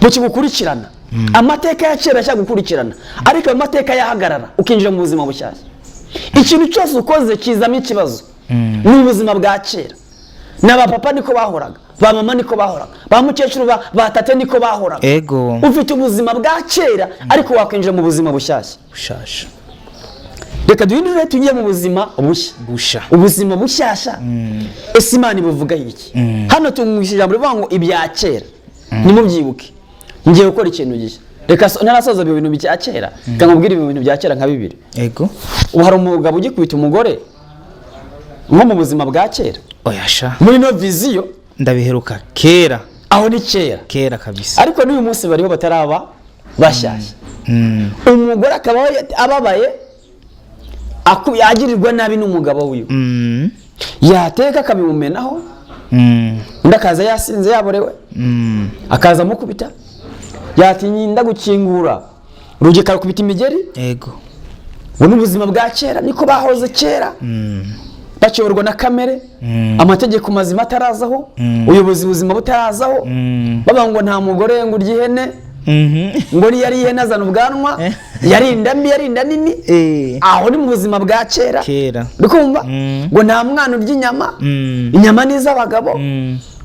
B: bukigukurikirana, amateka ya kera acyagukurikirana. Ariko ayo mateka yahagarara, ukinjira mu buzima bushyashya. Ikintu cyose ukoze kizamo ikibazo, ni ubuzima bwa kera. N'abapapa niko bahoraga, ba mama niko bahoraga, ba mukecuru, ba tate niko bahoraga. Ufite ubuzima bwa kera, ariko wakwinjira mu buzima bushyashya.
A: Bushasha.
B: Reka duhindure, tujye mu buzima bushya.
A: Busha.
B: Ubuzima bushyashya, ese Imana ibuvugaho iki? Hano tumwishe ijambo rivuga ngo: "Ibya kera ntimubyibuke, ngiye gukora ikintu gishya." Reka ntarasoza ibyo bintu bya kera, reka nkubwire ibi bintu bya kera nka bibiri. Ubu hari umugabo ugikubita umugore nko mu buzima bwa kera?
A: Oya sha.
B: Muri ino vision.
A: Ndabiheruka kera.
B: Aho ni kera.
A: Kera kabisa.
B: Ariko n'uyu munsi bariho bataraba bashyashya. Umugore akaba ababaye, agirirwa nabi n'umugabo wiwe, yateka akabimumenaho, undi akaza yasinze, yaborewe, akaza amukubita, yatinda gukingura urugi karukubita imigeri. Ubu ni ubuzima bwa kera, niko bahoze kera, bakiyoborwa na kamere, amategeko mazima atarazaho, ubuyobozi buzima butarazaho. Bavuga ngo nta mugore ngo urya ihene, ngo niyo ari ihene azana ubwanwa, yari inda mbi, yari inda nini. Aho ni mu buzima bwa kera.
A: Kera.
B: Uri kumva? Ngo nta mwana urya inyama, inyama ni iz'abagabo.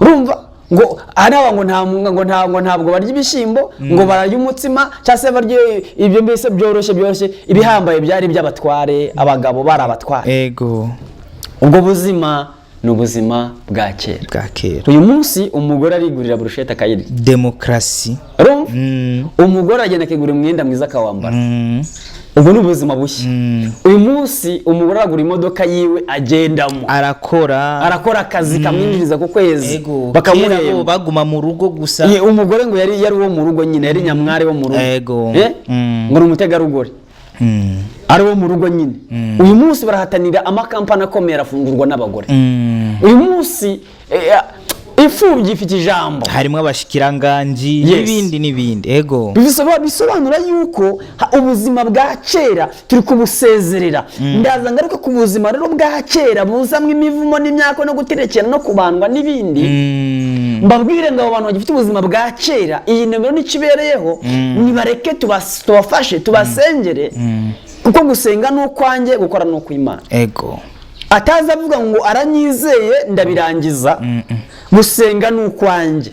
B: Urumva ngo hari aba ngo nta ngo nta ngo ntabwo barya ibishyimbo, ngo bararya umutsima cyangwa se barya ibyo mbese byoroshye byoroshye. Ibihambaye byari iby'abatware, abagabo bari abatware. Ubwo buzima ni ubuzima bwa kera.
A: Bwa kera.
B: Uyu munsi umugore arigurira burushete akayirya.
A: Demokarasi.
B: Urumva? Umugore agenda akigura umwenda mwiza akawambara. Ubu ni ubuzima bushya. Uyu munsi umugore aragura imodoka yiwe agendamo.
A: Arakora.
B: Arakora akazi kamwinjiriza ku kwezi.
A: Kera bo
B: Bakamuhemba.
A: baguma mu rugo gusa.
B: Ye, umugore ngo yari uwo mu rugo nyine, yari nyamwari wo mu rugo. Ngo ni umutegarugori, ari uwo mu rugo nyine. Uyu munsi barahatanira amakampani akomeye, arafungurwa n'abagore. Uyu munsi imfubyi ifite ijambo.
A: Harimo abashikiranganji n'ibindi n'ibindi.
B: Bisobanura yuko ubuzima bwa kera turi kubusezerera. Ndaza ngaruka ku buzima rero bwa kera buzamwo imivumo n'imyaka no guterekera no kubandwa n'ibindi. Mbabwire ngo abo bantu bagifite ubuzima bwa kera, iyi nomero nicyo ibereyeho. Nibareke tubafashe, tubasengere, kuko gusenga ni ukwanjye, gukora ni ukw'Imana. Ataza avuga ngo aranyizeye ndabirangiza. Gusenga ni ukwanjye,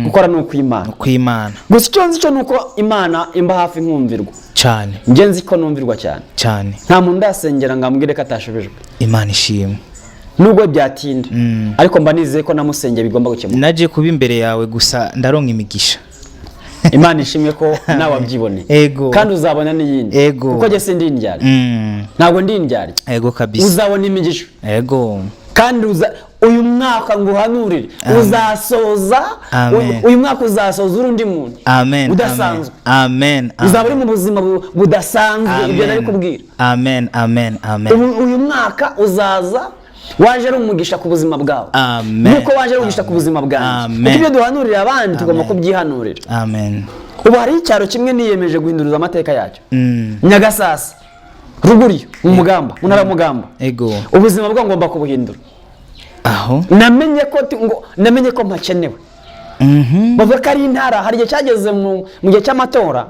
B: gukora ni ukw'Imana.
A: Kw'Imana.
B: Gusa icyo nzi cyo ni uko Imana imba hafi nkumvirwa.
A: Cyane.
B: Njye nzi ko numvirwa cyane.
A: Cyane.
B: Nta muntu ndasengera ngo ambwire ko atashubijwe.
A: Imana ishimwe.
B: Nubwo byatinda, ariko mba nizeye ko namusengeye bigomba gukemuka.
A: Naje kuba imbere yawe gusa ndaronka imigisha.
B: Imana ishimwe ko nawe wabyiboneye.
A: Ego.
B: Kandi uzabona n'iyindi.
A: Ego.
B: Kuko njye sindi indyarya. Ntabwo ndi indyarya.
A: Ego kabisa.
B: Uzabona imigisha.
A: Ego.
B: Kandi uyu mwaka nguhanurire uzasoza.
A: Amen.
B: Uyu mwaka uzasoza uri undi muntu
A: Amen.
B: udasanzwe.
A: Amen.
B: Uzaba uri mu buzima budasanzwe, ibyo nari kubwira.
A: Amen. Amen. Amen.
B: Uyu mwaka uzaza waje ari umugisha ku buzima bwawe.
A: Amen.
B: Nkuko waje ari umugisha ku buzima bwanjye.
A: Amen.
B: Kuko ibyo duhanurira abandi tugomba kubyihanurira.
A: Amen.
B: Ubu hariho icyaro kimwe niyemeje guhinduruza amateka yacyo. Nyagasasa ruguriyo mu Mugamba, mu ntara y'Umugamba.
A: Ego.
B: Ubuzima bwo ngomba kubuhindura.
A: Aho.
B: Namenye ko ngo namenye ko mpakenewe. Bavuga ko ari intara, hari igihe cyageze mu gihe cy'amatora.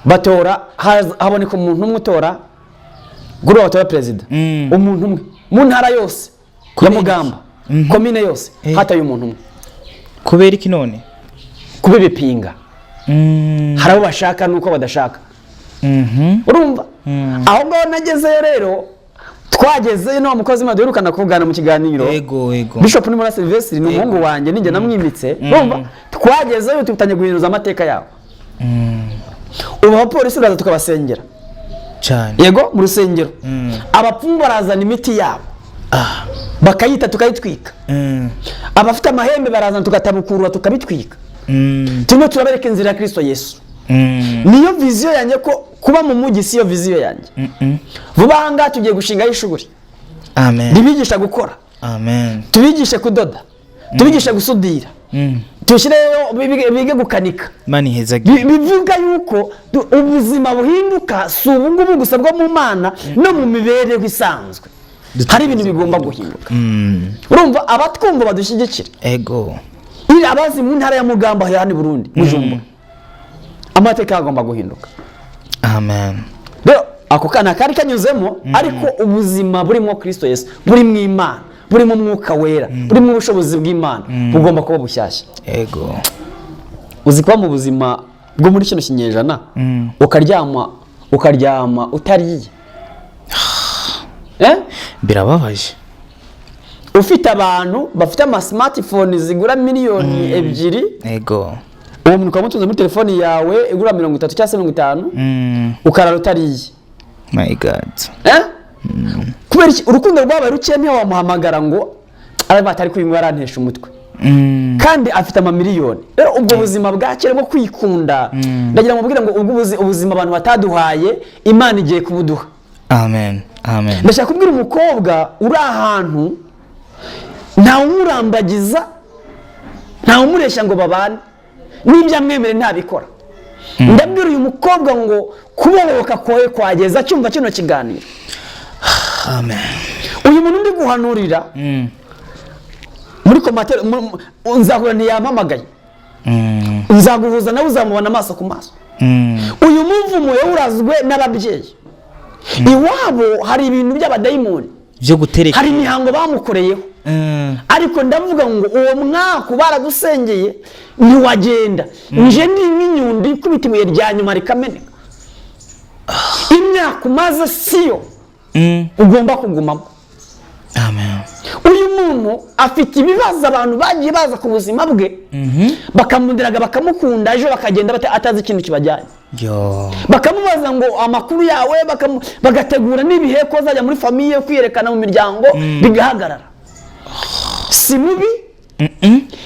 B: Batora, haboneka umuntu umwe utora kuri uwo batora perezida. Umuntu umwe mu ntara yose ya Mugamba, komine yose, hataye umuntu umwe.
A: Kubera iki none?
B: Kuba ibipinga. Hari abo bashaka nuko badashaka. Urumva? Aho ngaho nagezeyo rero, twagezeyo n'uwo mukozi Imana duherukana kuvugana mu kiganiro.
A: Ego, ego.
B: Bishop Nimura Sylvestre ni umuhungu wanjye, ninjye namwimitse. Urumva? Twagezeyo tutangiye guhinduza amateka yabo. Ubu abapolisi baraza tukabasengera.
A: Cyane.
B: Yego, mu rusengero. Abapfumu barazana imiti yabo. Bakayita tukayitwika. Abafite amahembe barazana tukatabukurura tukabitwika. Turimo turabereka inzira ya Kristo Yesu. Niyo viziyo yanjye, ko kuba mu mujyi si yo viziyo yanjye. Vuba aha ngaha tugiye gushingaho ishuri.
A: Amen.
B: Ribigisha gukora.
A: Amen.
B: Tubigishe kudoda. Tubigishe gusudira. Tushyireyo bige gukanika.
A: Mani hezagi.
B: Bivuga yuko ubuzima buhinduka si ubu ngubu gusa bwo mu Mana, no mu mibereho isanzwe. Hari ibintu bigomba guhinduka. Urumva abatwumva badushyigikira.
A: Ego.
B: Iri abazi mu ntara ya Mugamba hano i Burundi, Bujumbura. Amateka agomba guhinduka.
A: Amen.
B: Rero ako kana kari kanyuzemo, ariko ubuzima burimo Kristo Yesu, burimo Imana, burimo Umwuka Wera, burimo ubushobozi bw'Imana, bugomba kuba bushyashya.
A: Ego.
B: Uzi kuba mu buzima bwo muri kino kinyejana, ukaryama utariye.
A: Birababaje.
B: Ufite abantu bafite ama smartphone zigura miliyoni 2.
A: Ego.
B: Uwo muntu ukamutunze muri telefoni yawe igura 30 cyangwa se 50, ukarara utariye.
A: My God.
B: Kubera iki urukundo rwabaye ruke, ntiwamuhamagara ngo araba atari kuyinywa arantesha umutwe. Kandi afite amamiliyoni. Rero ubwo buzima bwa kera bwo kwikunda, ndagira ngo mubwire ngo ubwo ubuzima abantu bataduhaye, Imana igiye kubuduha.
A: Amen. Amen.
B: Ndashaka kubwira umukobwa uri ahantu ntawumurambagiza, ntawumureshya ngo babane, n'ibyo amwemere ntabikora. Ndabwira uyu mukobwa ngo kubohoka kwawe kwageza cyumva kino kiganiro.
A: Amen.
B: Uyu muntu ndi guhanurira muri komatere, nzahura ntiyampamagaye. Nzaguhuza nawe, uzamubona amaso ku maso. Uyu muvumo yawurazwe n'ababyeyi. Iwabo hari ibintu by'abadayimoni
A: byo gutereka,
B: hari imihango bamukoreyeho. Ariko ndavuga ngo uwo mwaka baragusengeye ntiwagenda. Nje ndi nk'inyundo ikubita ibuye rya nyuma rikameneka. Imyaka umaze siyo ugomba kugumamo.
A: Amen.
B: Uyu muntu afite ibibazo, abantu bagiye baza ku buzima bwe bakamundiraga, bakamukunda, ejo bakagenda atazi ikintu kibajyanye. Bakamubaza ngo amakuru yawe, bagategura n'ibihe ko azajya muri famiye kwiyerekana mu miryango, bigahagarara. Si mubi,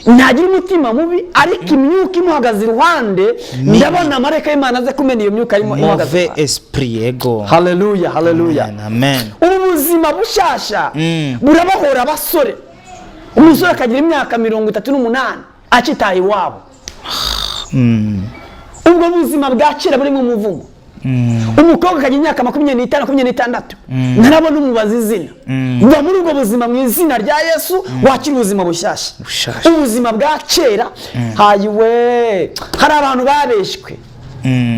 B: ntagira umutima mubi, ariko imyuka imuhagaze iruhande, ndabona amareka y'Imana aze kumena iyo myuka imuhagaze
A: iruhande. Esprit ego.
B: Haleluya, haleluya.
A: Amen.
B: Ubu buzima bushyashya burabahora abasore. Umusore akagira imyaka 38 akitaye iwabo. Ubwo buzima bwa kera burimo umuvumo. Umukobwa akagira imyaka 25, 26, ntarabona umubaza izina. Va muri ubwo buzima mu izina rya Yesu, wakira ubuzima bushyashya. Ubuzima bwa kera, hayiwe, hari abantu babeshywe.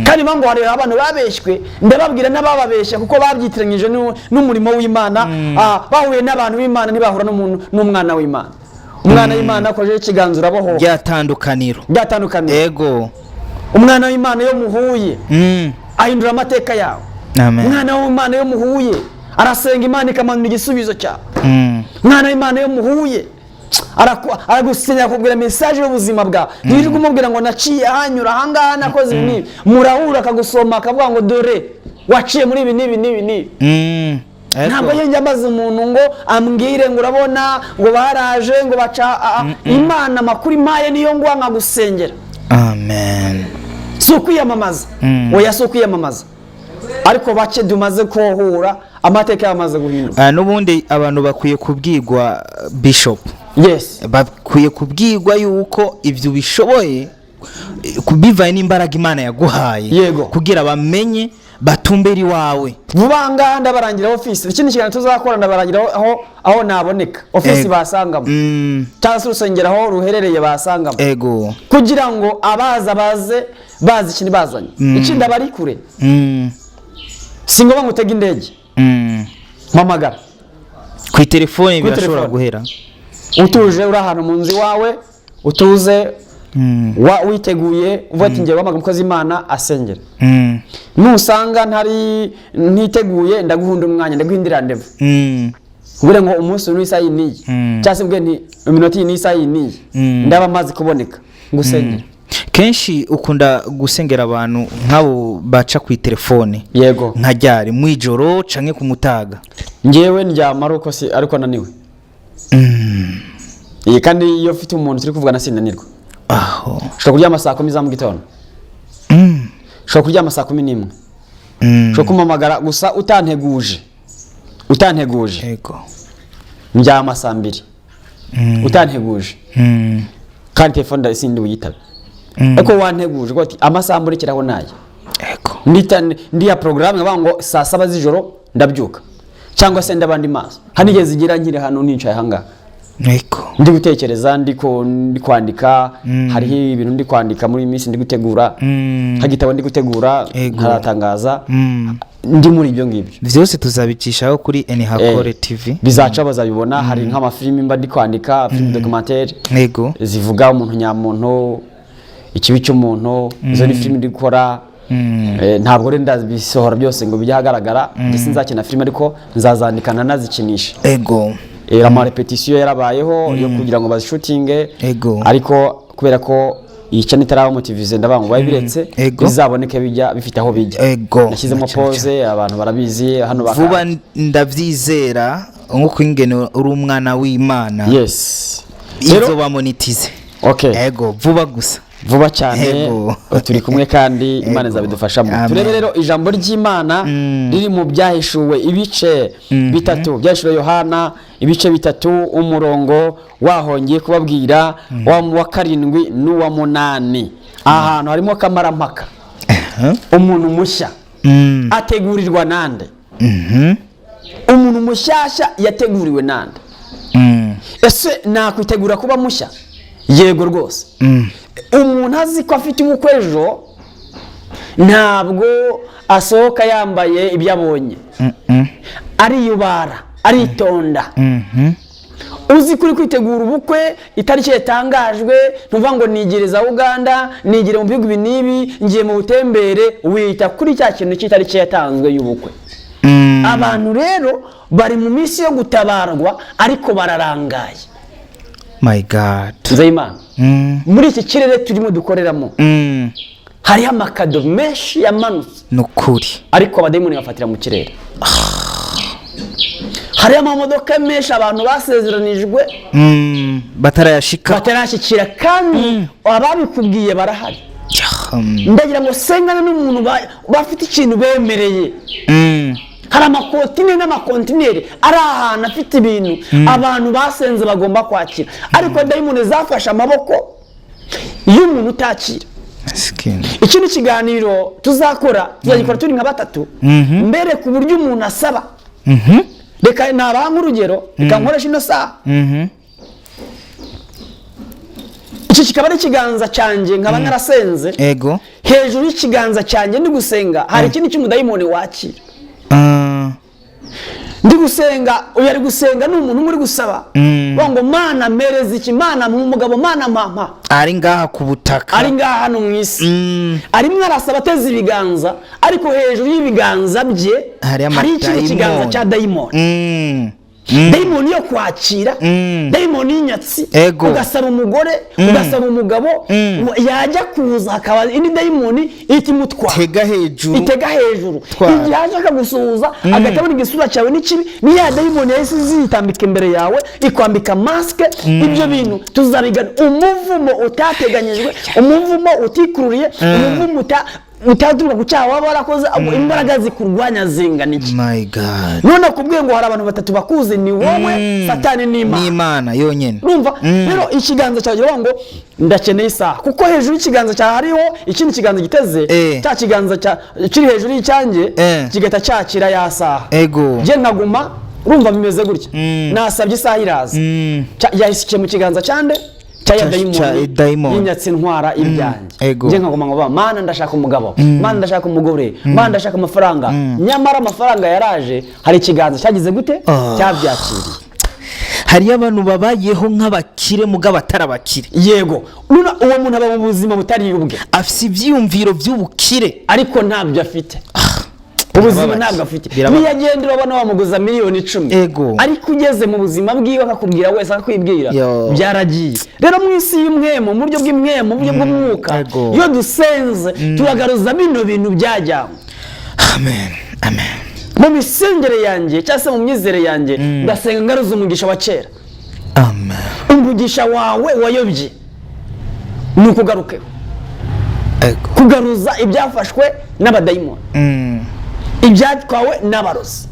B: Kandi ngo hari abantu babeshywe, ndababwira n'abababeshya kuko babyitiranyije n'umurimo w'Imana. Bahuye n'abantu b'Imana ntibahura n'umwana w'Imana. Umwana w'Imana akojeho ikiganza urabohoka.
A: Byatandukaniro.
B: Byatandukaniro.
A: Ego.
B: Umwana w'Imana yo muhuye ahindura amateka yawe. Umwana w'Imana yo muhuye arasenga Imana ikamanura igisubizo cyawe. Umwana w'Imana yo muhuye Aragusenya, akubwira message y'ubuzima bwawe. Ntiwirirwa umubwira ngo naciye ahanyura ahangaha, nakoze ibi n'ibi. Murahura, akagusoma, akavuga ngo dore waciye muri ibi n'ibi n'ibi n'ibi. Ntabwo njya mbaza umuntu ngo ambwire ngo urabona ngo baraje ngo baca Imana amakuru impaye niyo nguha nkagusengera.
A: Amen.
B: Si ukwiyamamaza, oya, si ukwiyamamaza, ariko bake dumaze kuhura amateka yamaze guhinduka.
A: Ah, n'ubundi abantu bakwiye kubwirwa, Bishop, bakwiye kubwirwa yuko ibyo bishoboye bivanye n'imbaraga Imana yaguhaye, kugira bamenye batumbere iwawe.
B: Vuba ngaha ndabarangira ofisi. Ikindi kiganiro tuzakora ndabarangira aho naboneka, ofisi basangamo, cyangwa se urusengero aho ruherereye basangamo, kugira ngo abaza baze bazi ikintu bazanye. Ikindi, abari kure, si ngombwa ngo utege indege, mpamagara.
A: Ku telefone
B: Kuri
A: birashobora
B: telefone.
A: guhera.
B: Utuje, uri ahantu mu nzu iwawe utuze, witeguye, uvuga ati ngiye guhamagara umukozi w'Imana asengera. Nusanga ntari ntiteguye, ndaguhunda umwanya, ndaguhindira rendez-vous, ubure ngo umunsi n'isaha iyi n'iyi, cyangwa se ubwe nti iminota iyi n'isaha iyi n'iyi, ndaba maze kuboneka ngusengera.
A: Kenshi ukunda gusengera abantu nk'abo baca ku telefone?
B: Yego.
A: Nka ryari, mu ijoro canke ku mutaga?
B: Ngewe ndyama ari uko si ariko naniwe. Iyi kandi iyo mfite umuntu turi kuvugana sinanirwa.
A: Aho.
B: Ushobora kuryama saa 10 za mu gitondo, ushobora kuryama saa 11, ushobora kumpamagara gusa utanteguje, utanteguje. Ndyama saa 2 utanteguje, kandi telefone sindi buyitabe. Ariko wanteguje uko ati amasaha mburekeraho naya, ndiya porogaramu nkavuga ngo saa 7 z'ijoro ndabyuka cyangwa se ndaba ndi maso. Hari nigeze igira nkiri hano nicaye ahangaha, ndi gutekereza, ndi kwandika. Hariho ibintu ndi kwandika muri iyi minsi, ndi gutegura nk'igitabo ndi gutegura, ntaratangaza. Ndi muri ibyo ngibyo.
A: Vyose tuzabicishaho kuri Enihakore TV.
B: Bizaca, bazabibona. Hari nk'amafilimi mba ndi kwandika, filime documentaire zivuga umuntu nyamuntu, ikibi cy'umuntu. Izo ni filimi ndi gukora. Ntabwo rero ndabisohora byose ngo bijye ahagaragara. Ndetse nzakina filime, ariko nzazandika nanazikinisha. Ama répétition yarabayeho yo kugira ngo bazishutinge, ariko kubera ko iyi channel itaraba motivize, ndavuga ngo babe biretse, bizaboneke bijya bifite aho bijya. Nashyizemo
A: Na cyane.
B: pause, abantu barabizi hano
A: Vuba ndavyizera, nkuko ingene uri umwana w'Imana,
B: Rero
A: izoba monetize.
B: Okay.
A: Ego, vuba gusa.
B: Vuba cyane. Turi kumwe kandi Imana izabidufashamo.
A: Amen.
B: Turebe rero ijambo ry'Imana riri mu Byahishuwe ibice 3, Byahishuwe Yohana ibice 3, umurongo wahongeye kubabwira wa 7 n'uwa 8. Aha hantu harimo kamarampaka. Umuntu mushya ategurirwa nande? Umuntu mushyashya yateguriwe nande? Ese nakwitegura kuba mushya? Yego rwose. Umuntu azi ko afite ubukwe ejo, ntabwo asohoka yambaye ibyo abonye. Ariyubara, aritonda. Uzi ko uri kwitegura ubukwe, itariki yatangajwe, ntuvuga ngo nigire za Uganda, nigire mu bihugu ibi n'ibi, ngiye mu butembere. Wita kuri cya kintu cy'itariki yatanzwe y'ubukwe. Abantu rero bari mu minsi yo gutabarwa, ariko bararangaye.
A: My God.
B: Nzeyimana, muri iki kirere turimo dukoreramo, hariho amakado menshi yamanutse,
A: Ni ukuri.
B: ariko abadayimoni bafatira mu kirere. Hariho amamodoka menshi abantu basezeranijwe
A: Batarayashika.
B: batarashyikira, kandi ababikubwiye barahari. Ndagira ngo sengane n'umuntu bafite ikintu bemereye. Hari amakontineri n'amakontineri ari ahantu afite ibintu abantu basenze bagomba kwakira, ariko dayimoni zafashe amaboko y'umuntu utakira.
A: Masikini.
B: Ikindi kiganiro tuzakora, tuzagikora turi nka batatu, mbere ku buryo umuntu asaba. Reka nabaha nk'urugero, reka nkoreshe ino saha. Iki kikaba ari ikiganza cyanjye, nkaba narasenze. Hejuru y'ikiganza cyanjye ndi gusenga hari ikindi cy'umudayimoni wakira. Ndi gusenga, uyu ari gusenga, ni umuntu umwe uri gusaba. Bavuga ngo Mana mpereza iki, Mana mpa umugabo, Mana mpa.
A: Ari ngaha ku butaka.
B: Ari ngaha hano mu isi, arimo arasaba ateze ibiganza, ariko hejuru y'ibiganza bye
A: hari
B: hari ikindi kiganza
A: amadayimoni.
B: cya dayimoni.
C: Dayimoni yo kwakira, dayimoni y'inyatsi. Ugasaba umugore, ugasaba umugabo, yajya kuza hakaba indi dayimoni ihita imutwara.
A: Tega hejuru.
C: Itega hejuru.
A: Twara.
C: Igihe aje akagusuhuza, agahita abona igisura cyawe n'ikibi, ni ya dayimoni yahise zitambika imbere yawe, ikwambika masike. Ibyo bintu tuzabigana. Umuvumo utateganyijwe, umuvumo utikururiye, umuvumo utaturuka ku cyaha waba warakoze, imbaraga zikurwanya zingana iki?
A: My God.
C: None akubwiye ngo hari abantu batatu bakuzi: ni wowe, Satani n'Imana.
A: N'Imana yonyine.
C: Urumva rero, ikiganza cyawe kiravuga ngo ndakeneye isaha, kuko hejuru y'ikiganza cyawe hariho ikindi kiganza giteze. Cya kiganza kiri hejuru y'icyanjye kigahita cyakira ya saha. Njye nkaguma, urumva bimeze gutya: nasabye isaha, iraza. Yahise mu kiganza cyande? Cya ya dayimoni.
A: Dayimoni.
C: Y'inyatsi ntwara ibyanjye. Njye nkaguma ngo: "Mana, ndashaka umugabo, Mana, ndashaka umugore, Mana, ndashaka amafaranga." Nyamara amafaranga yaraje, hari ikiganza cyagize gute? Cyabyakiriye.
A: Hariyo abantu babayeho nk'abakire mugabo atari abakire.
C: Yego. None uwo muntu aba mu buzima butari ubwe.
A: Afite ibyiyumviro by'ubukire,
C: ariko ntabyo afite. Ubuzima
A: Birababaje.
C: ntabwo afite.
A: Birababaje.
C: Niyo agenda, urabona wamuguza miliyoni 10, ariko ugeze mu buzima bwiwe akakubwira wese, akakwibwira.
A: Yo.
C: Byaragiye. Rero mu isi y'umwemo, mu buryo bw'imwemo, mu buryo bw'umwuka, iyo dusenze turagaruza bino bintu byajyanywe.
A: Amen, amen.
C: Mu misengere yanjye cyangwa se mu myizere yanjye, ndasenga ngaruza umugisha wa kera.
A: Amen.
C: Umugisha wawe wayobye ni ukugarukeho. Kugaruza ibyafashwe n'abadayimoni, ibyatwawe n'abarozi.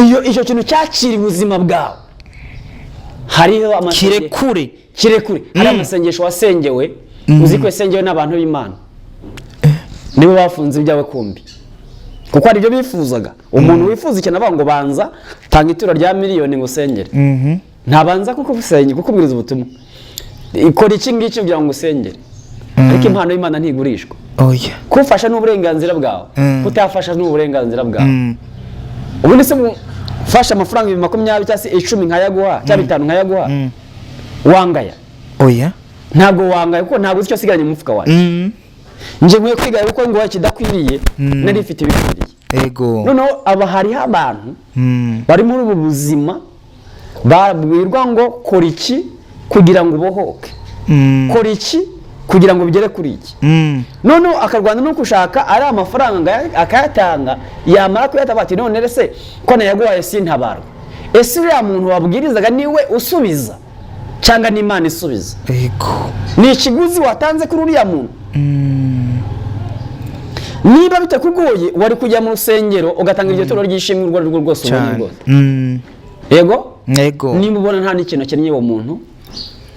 C: Iyo icyo kintu cyakira ubuzima bwawe, hariho
A: Kirekure.
C: Kirekure. Hari amasengesho wasengewe, uzi ko yasengewe n'abantu b'Imana, nibo bafunze ibyawe kumbi, kuko hari ibyo bifuzaga. Umuntu wifuza ikintu avuga ngo banza tanga ituro rya miliyoni ngo usengere, ntabanza kuko usenge kukubwiriza ubutumwa, ikora iki ngiki kugira ngo usengere. Ariko impano y'Imana ntigurishwa.
A: Oya.
C: Kufasha ni uburenganzira bwawe, kutafasha ni uburenganzira bwawe. Ubundi se ufashe amafaranga 20,000 cyangwa se 10 nkayaguha, cyangwa 5 nkayaguha, wangaya?
A: Oya.
C: Ntabwo wangaya, kuko ntabwo uzi icyo asigaranye mu mufuka wawe. Njye nkwiye kwiga kuko ngo kidakwiriye nari mfite ibikwiriye. Noneho aba hariho abantu bari muri ubu buzima babwirwa ngo kora iki kugira ngo ubohoke, kora iki kugira ngo bigere kuri iki. Noneho akarwana no gushaka ari amafaranga, akayatanga, yamara kuyatanga ati: "None ese ko nayaguhaye sintabarwa?" Ese uriya muntu wabwirizaga niwe usubiza cyangwa n'Imana isubiza? Ni ikiguzi watanze kuri uriya muntu. Niba bitakugoye, wari kujya mu rusengero ugatanga iryo turo ry'ishimwe urwo ari rwo rwose ubonye rwose. Yego. Niba ubona nta n'ikintu akennye uwo muntu,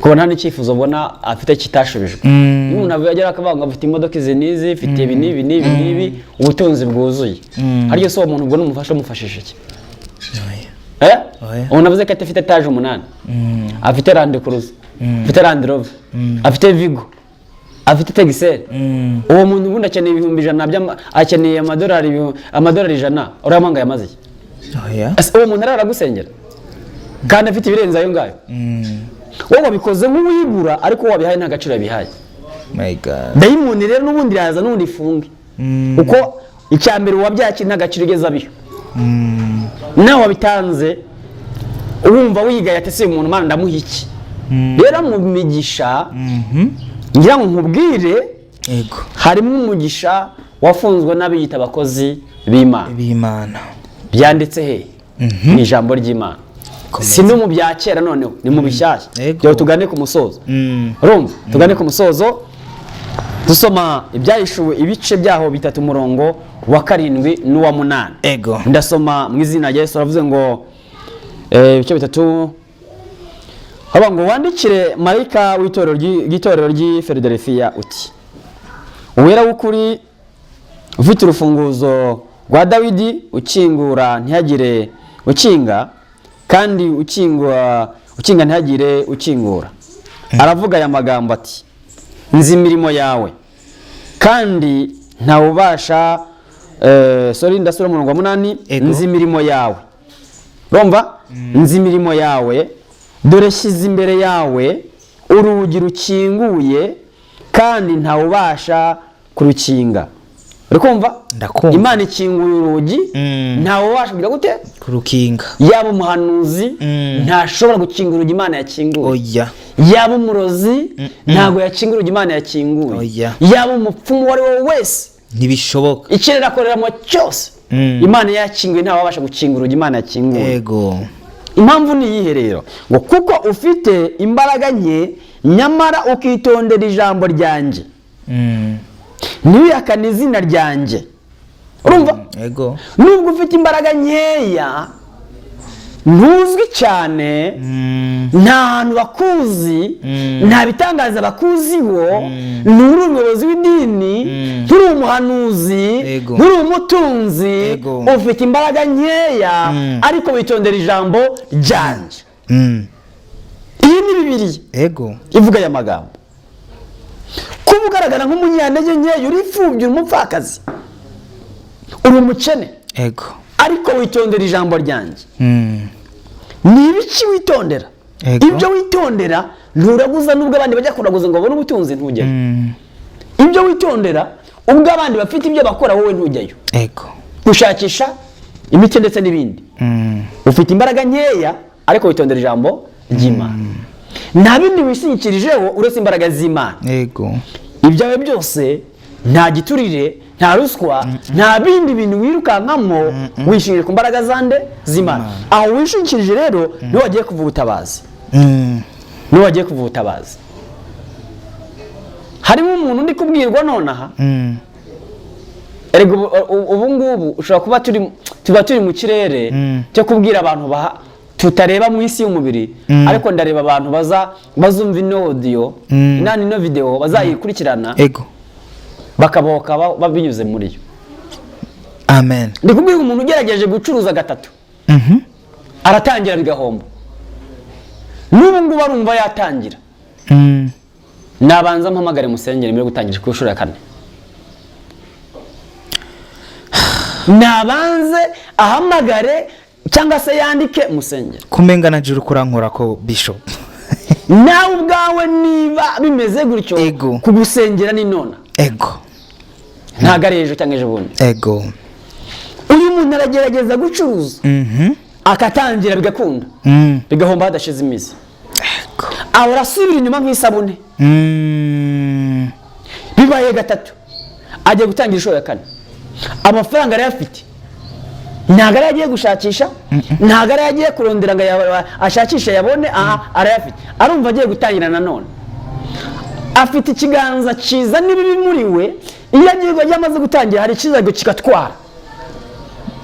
C: kubona nta n'icyifuzo ubona afite kitashubijwe. Iyo umuntu avuye agera akavuga ngo afite imodoka izi n'izi, mfite ibi n'ibi n'ibi n'ibi, ubutunzi bwuzuye, haryo se uwo muntu ubwo n'umufasha umufashije iki?
A: Oya.
C: Eh?
A: Oya.
C: Umuntu avuze ko afite etaje umunani, afite Land Cruiser, afite Land Rover, afite Vigo, afite Tercel, uwo muntu ubundi akeneye 100,000 akeneye amadolari 100, uriya ngo yamaze iki?
A: Oya.
C: Ese uwo muntu arara agusengera kandi afite ibirenze ayo ngayo? Wowe wabikoze nk'uwigura, ariko uwo wabihaye nta gaciro yabihaye.
A: My God.
C: Dayimoni rero n'ubundi iraza n'ubundi ifunge, kuko icya mbere uwabyakira nta gaciro ugeze abiha. Nawe wabitanze wumva wigaye ati: "Si uyu muntu, Mana, ndamuha iki?" Rero mu migisha ngira ngo nkubwire, harimo umugisha wafunzwe n'abiyita abakozi b'Imana.
A: B'Imana.
C: Byanditse he? Mu ijambo ry'Imana.
A: Komeza.
C: Si no mu bya kera, noneho ni mu bishyashya. Rero tugane ku musozo. Urumva, tugane ku musozo dusoma Ibyahishuwe ibice byaho bitatu, umurongo wa 7 n'uwa 8. Ndasoma mu izina rya Yesu. Aravuze ngo ibice bitatu, haba ngo: "Wandikire marayika w'itorero ry'i Philadelphia uti: Uwera w'ukuri, ufite urufunguzo rwa Dawidi, ukingura ntihagire ukinga, kandi ukingura ukinga ntihagire ukingura, aravuga aya magambo ati: Nzi imirimo yawe kandi ntawubasha." Sorry, ndasura umurongo wa 8. "Nzi imirimo yawe." Urumva? "Nzi imirimo yawe, dore shyize imbere yawe urugi rukinguye kandi ntawubasha kurukinga."
B: Uri kumva?
A: Ndakumva.
B: Imana ikinguye urugi, ntawe ubasha kugira gute?
A: Kurukinga.
B: Yaba umuhanuzi, ntashobora gukinga urugi Imana yakinguye.
A: Oya.
B: Yaba umurozi, ntabwo yakinga urugi Imana yakinguye.
A: Oya.
B: Yaba umupfumu uwo ari we wese,
A: Ntibishoboka.
B: Ikirere akoreramo cyose, Imana yakinguye, ntawe wabasha gukinga urugi Imana yakinguye. Impamvu ni iyihe rero? Ngo kuko ufite imbaraga nke, nyamara ukitondera ijambo ryanjye, ntiwihakane izina ryanjye. Urumva?
A: Ego.
B: Nubwo ufite imbaraga nkeya, ntuzwi cyane, nta hantu bakuzi, nta bitangaza bakuziho, nturi umuyobozi w'idini, nturi umuhanuzi, nturi umutunzi, ufite imbaraga nkeya, ariko witondera ijambo ryanjye. Iyi ni Bibiliya ivuga aya magambo. Kuba ugaragara nk'umunyantege nkeya, uri imfubyi, uri umupfakazi, uri umukene, ariko witondera ijambo ryanjye. Ni ibiki witondera? Ibyo witondera, nturaguza nubwo abandi bajya kuraguza ngo babone ubutunzi, ntujyayo. Ibyo witondera, ubwo abandi bafite ibyo bakora, wowe ntujyayo gushakisha imiti ndetse n'ibindi. Ufite imbaraga nkeya, ariko witondera ijambo ry'Imana. Nta bindi wishingikirijeho uretse imbaraga z'Imana. Ibyawe byose, nta giturire, nta ruswa, nta bindi bintu wirukankamo, wishingikirije ku mbaraga zande? Z'Imana. Aho wishingikirije rero niho wagiye kuva ubutabazi. Niho wagiye kuva ubutabazi. Harimo umuntu undi kubwirwa nonaha. Erega ubu ngubu ushobora kuba turi, tuba turi mu kirere cyo kubwira abantu tutareba mu isi y'umubiri, ariko ndareba abantu bazumva ino audio, inani, ino video bazayikurikirana, bakabohoka binyuze muri yo.
A: Amen.
B: Ndi kubwira umuntu ugerageje gucuruza gatatu, aratangira bigahomba, n'ubu ngubu arumva yatangira. Nabanza mpamagare musengere mbere yo gutangira ku nshuro ya kane. Nabanze ahamagare cyangwa se yandike musengere.
A: Kumenga na juru kurankora ko, Bishop.
B: Nawe ubwawe niba bimeze gutyo, kugusengera ni nona, ntabwo ari ejo cyangwa ejo bundi. Uyu muntu aragerageza gucuruza, akatangira bigakunda, bigahomba hadashize iminsi. Ahora asubira inyuma nk'isabune. Bibaye gatatu, agiye gutangira inshuro ya kane. Amafaranga arayafite, ntabwo ariyo agiye gushakisha, ntabwo ariyo agiye kurondera ngo ashakishe yabone. Aha arayafite, arumva agiye gutangira nanone. Afite ikiganza cyiza n'ibibi muri we. Iyo agiye, iyo amaze gutangira, hari ikiza kigatwara.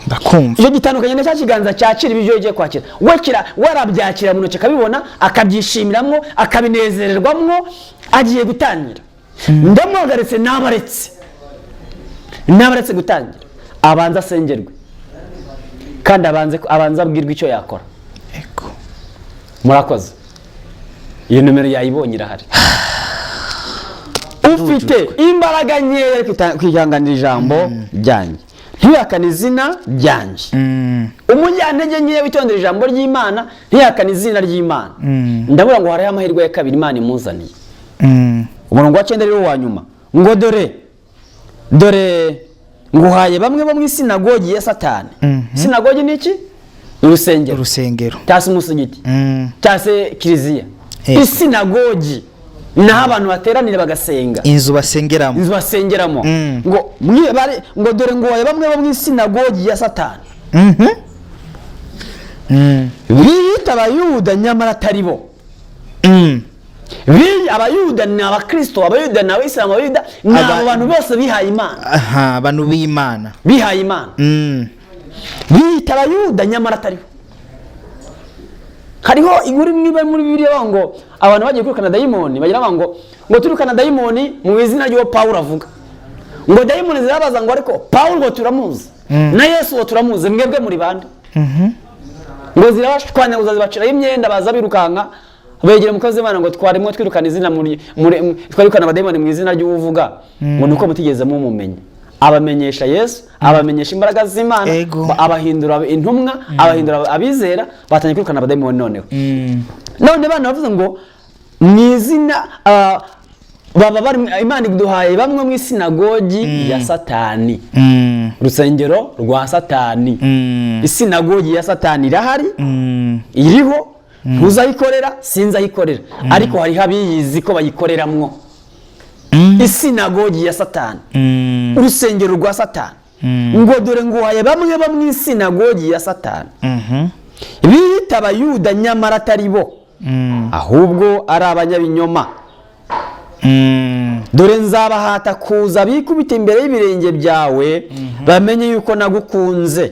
A: Ndakumva.
B: Icyo gitandukanye na cya kiganza cyakira ibyo ugiye kwakira. We kira, we arabyakira mu ntoki, akabibona, akabyishimiramo, akabinezererwamo. Agiye gutangira, ndamuhagaritse. Nabaretse gutangira, abanza asengerwe kandi abanze abwirwe icyo yakora. Murakoze. Iyo nomero yayibonye, irahari. Ufite imbaraga nkeya ariko kwihanganira ijambo ryanjye, ntihakane izina ryanjye. Umunyantege nkeya witondera ijambo ry'Imana, ntihakane izina ry'Imana, ndabura ngo hariho amahirwe ya kabiri Imana imuzaniye. Umurongo wa 9 rero wa nyuma ngo: "Dore, dore nguhaye bamwe bo mu isinagogi ya Satani." Sinagogi ni iki? Ni urusengero.
A: Urusengero.
B: Cyangwa se umusigiti, cyangwa se kiliziya. Isinagogi ni aho abantu bateranira bagasenga.
A: Inzu basengeramo.
B: Inzu basengeramo. Ngo ngo dore nguhaye bamwe bo mu isinagogi ya Satani, biyita Abayuda nyamara atari bo. Abayuda ni Abakristo, Abayuda ni Abayisilamu, Abayuda ni abo bantu bose bihaye Imana.
A: Aha, abantu b'Imana.
B: Bihaye Imana. Biyita Abayuda nyamara atari bo. Hariho inkuru imwe iba muri Bibiliya bavuga ngo abantu bagiye kwirukana dayimoni, bagira bavuga ngo turukana dayimoni mu izina ry'uwo Pawulo avuga. Ngo dayimoni zirabaza ngo: "Ariko Pawulo ngo turamuzi, na Yesu ngo turamuzi, mwebwe muri bande?" Ngo zirabashwanyaguza, zibaciraho imyenda, baza birukanka begera umukozi w'Imana ngo: "Twarimo twirukana izina muri twirukana abadayimoni mu izina ry'uwuvuga." Ngo nuko mutigeze mumumenya. Abamenyesha Yesu, abamenyesha imbaraga z'Imana, abahindura intumwa, abahindura abizera, batangiye kwirukana abadayimoni noneho. None bana bavuze ngo mu izina Baba bari, Imana iduhaye bamwe mu isinagogi ya Satani, urusengero rwa Satani. Isinagogi ya Satani irahari, iriho, ntuzayikorera, sinzayikorera, ariko hariho abiyizi ko bayikoreramwo. Isinagogi ya Satani, urusengero rwa Satani, ngo dore nguhaye bamwe bo mu isinagogi ya Satani, biyita Abayuda nyamara atari bo, ahubwo ari abanyabinyoma. Dore nzabahata kuza bikubita imbere y'ibirenge byawe, bamenye yuko nagukunze.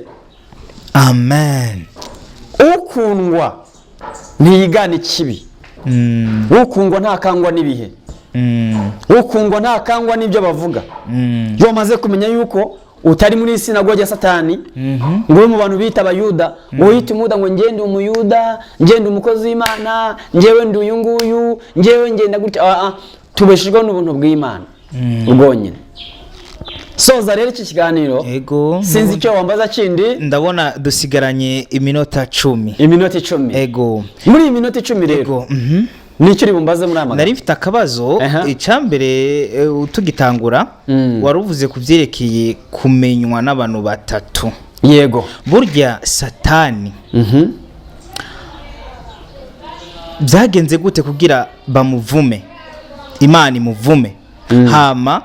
A: Amen.
B: Ukundwa ntiyigana ikibi. Ukundwa ntakangwa n'ibihe. Ukundwa ntakangwa n'ibyo bavuga. Iyo wamaze kumenya yuko utari muri sinagogi ya Satani, ngo ube mu bantu bita Abayuda, ngo wite Umuyuda, ngo ngende Umuyuda, ngende umukozi w'Imana, ngewe ndi uyu nguyu, ngewe ngenda gutya. Ah, ah, tubeshejweho n'ubuntu bw'Imana bwonyine. Soza rero iki kiganiro.
A: Ego.
B: Sinzi icyo wambaza kindi.
A: Ndabona dusigaranye iminota 10.
B: Iminota 10.
A: Ego.
B: Muri iyi minota 10 rero,
A: Ego.
B: nicyo uri bumbaze muri aya magambo?
A: Nari mfite akabazo. Icambere, tugitangura, wari uvuze ku byerekeye kumenywa n'abantu batatu.
B: Yego.
A: Burya Satani byagenze gute kugira bamuvume, Imana imuvume? Hama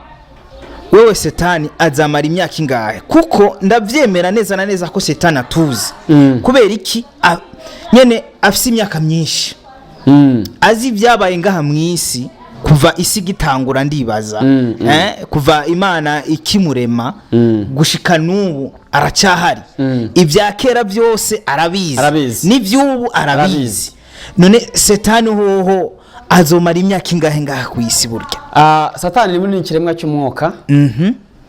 A: wewe Satani azamara imyaka ingahe? Kuko ndabyemera neza na neza ko Satani atuzi. Kubera iki? Nyene afise imyaka myinshi, azi ibyabaye ngaha mu isi kuva isi igitangura, ndibaza, kuva Imana ikimurema gushika n'ubu aracyahari. Ibya kera byose arabizi.
B: Arabizi.
A: N'iby'ubu arabizi.
B: Arabizi.
A: None Setani hoho azomara imyaka ingahe ngaha ku isi burya?
B: Ah, Satani ni ikiremwa cy'umwuka,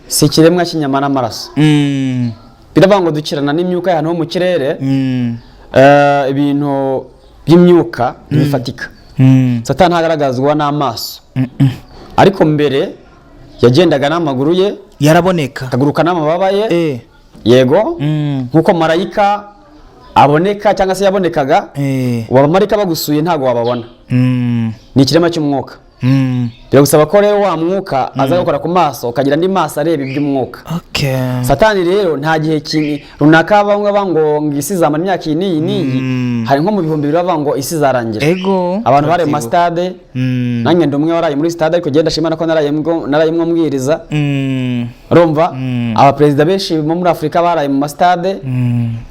B: si ikiremwa cy'inyama n'amaraso. Biravuga ngo dukirana n'imyuka y'ahantu ho mu kirere. Ibintu by'imyuka ntibifatika. Satani ntagaragazwa n'amaso, ariko mbere yagendaga n'amaguru ye,
A: Yaraboneka.
B: akaguruka n'amababa ye. Yego. Nk'uko marayika aboneka cyangwa se yabonekaga. Ubu abamarayika bagusuye ntabwo wababona. Ni ikiremwa cy'umwuka. Biragusaba ko rero wa mwuka aza gukora ku maso, ukagira andi maso areba iby'umwuka. Satani rero nta gihe runaka bamwe bavuga ngo isi izamara imyaka iyi n'iyi n'iyi. Hari nko mu 2000 bavuga ngo isi izarangira. Abantu bari mu masitade. Nanjye ndi umwe waraye muri stade, ariko genda shima ko narayemwo mbwiriza. Urumva, abaperezida benshi bo muri Afurika baraye mu masitade.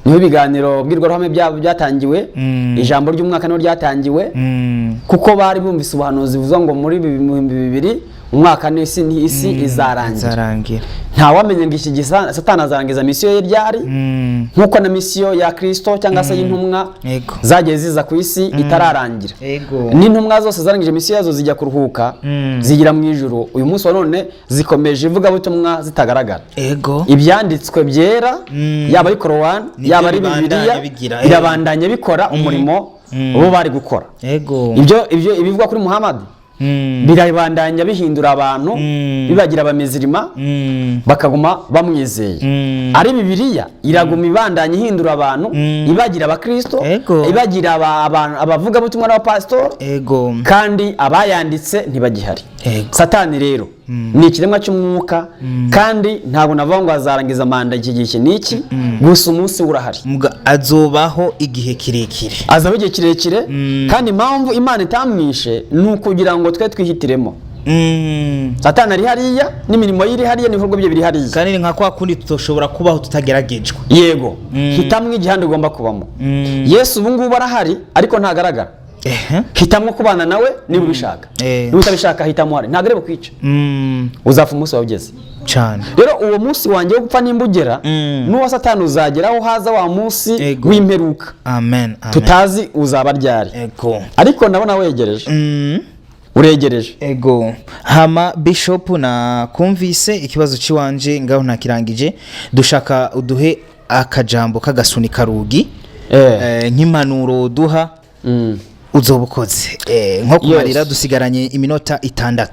B: Niho ibiganiro mbwirwaruhame byatangiwe. Ijambo ry'umwaka niho ryatangiwe, kuko bari bumvise ubuhanuzi buvuga ngo muri 2000 umwaka n'isi isi izarangira.
A: Izarangira.
B: Ntawamenye ngo iki gihe Satani azarangiza misiyo ye ryari, nk'uko na misiyo ya Kristo cyangwa se y'intumwa zagiye ziza ku isi itararangira. N'intumwa zose zarangije misiyo yazo zijya kuruhuka, zigira mu ijuru. Uyu munsi wa none zikomeje ivugabutumwa zitagaragara. Ibyanditswe byera, yaba ari Korowani,
A: Nibyo
B: yaba ari
A: bibandanya
B: Bibiliya,
A: bigira,
B: birabandanya bikora umurimo bo bari gukora. Ibyo ibivugwa kuri Muhammad birabandanya bihindura abantu, bibagira abamizirima, bakaguma bamwizeye. Ari Bibiliya iraguma ibandanya ihindura abantu, ibagira abakristo, ibagira abavugabutumwa n'abapasitori, kandi abayanditse ntibagihari. Satani rero ni ikiremwa cy'umwuka, kandi ntabwo navuga ngo azarangiza manda iki gihe iki n'iki, gusa umunsi we urahari.
A: Muga azobaho igihe kirekire.
B: Azaho igihe kirekire, kandi impamvu Imana itamwishe ni ukugira ngo twe twihitiremo. Satani ari hariya, n'imirimo ye iri hariya, n'ibikorwa bye biri hariya.
A: Kandi ni nka kwa kundi tutoshobora kubaho tutageragejwe.
B: Yego, hitamwo igihande ugomba kubamo. Yesu ubu ngubu arahari, ariko ntagaragara. Hitamwo kubana nawe niba ubishaka. Niba utabishaka, hitamo hari, ntabwo ari bukwice. Uzapfa umunsi wawe ugeze.
A: Cyane.
B: Rero uwo munsi wanjye wo gupfa nimba ugera, n'uwa Satani uzageraho, haza wa munsi w'imperuka
A: Amen, amen.
B: tutazi uzaba ryari. Ariko ndabona wegereje, uregereje.
A: Ego. Hama Bishop, na kumvise ikibazo ciwanje ngaho ntakirangije, dushaka uduhe akajambo k'agasunika rugi, nk'impanuro duha uzoba ukoze, nko kumarira. Dusigaranye iminota 6.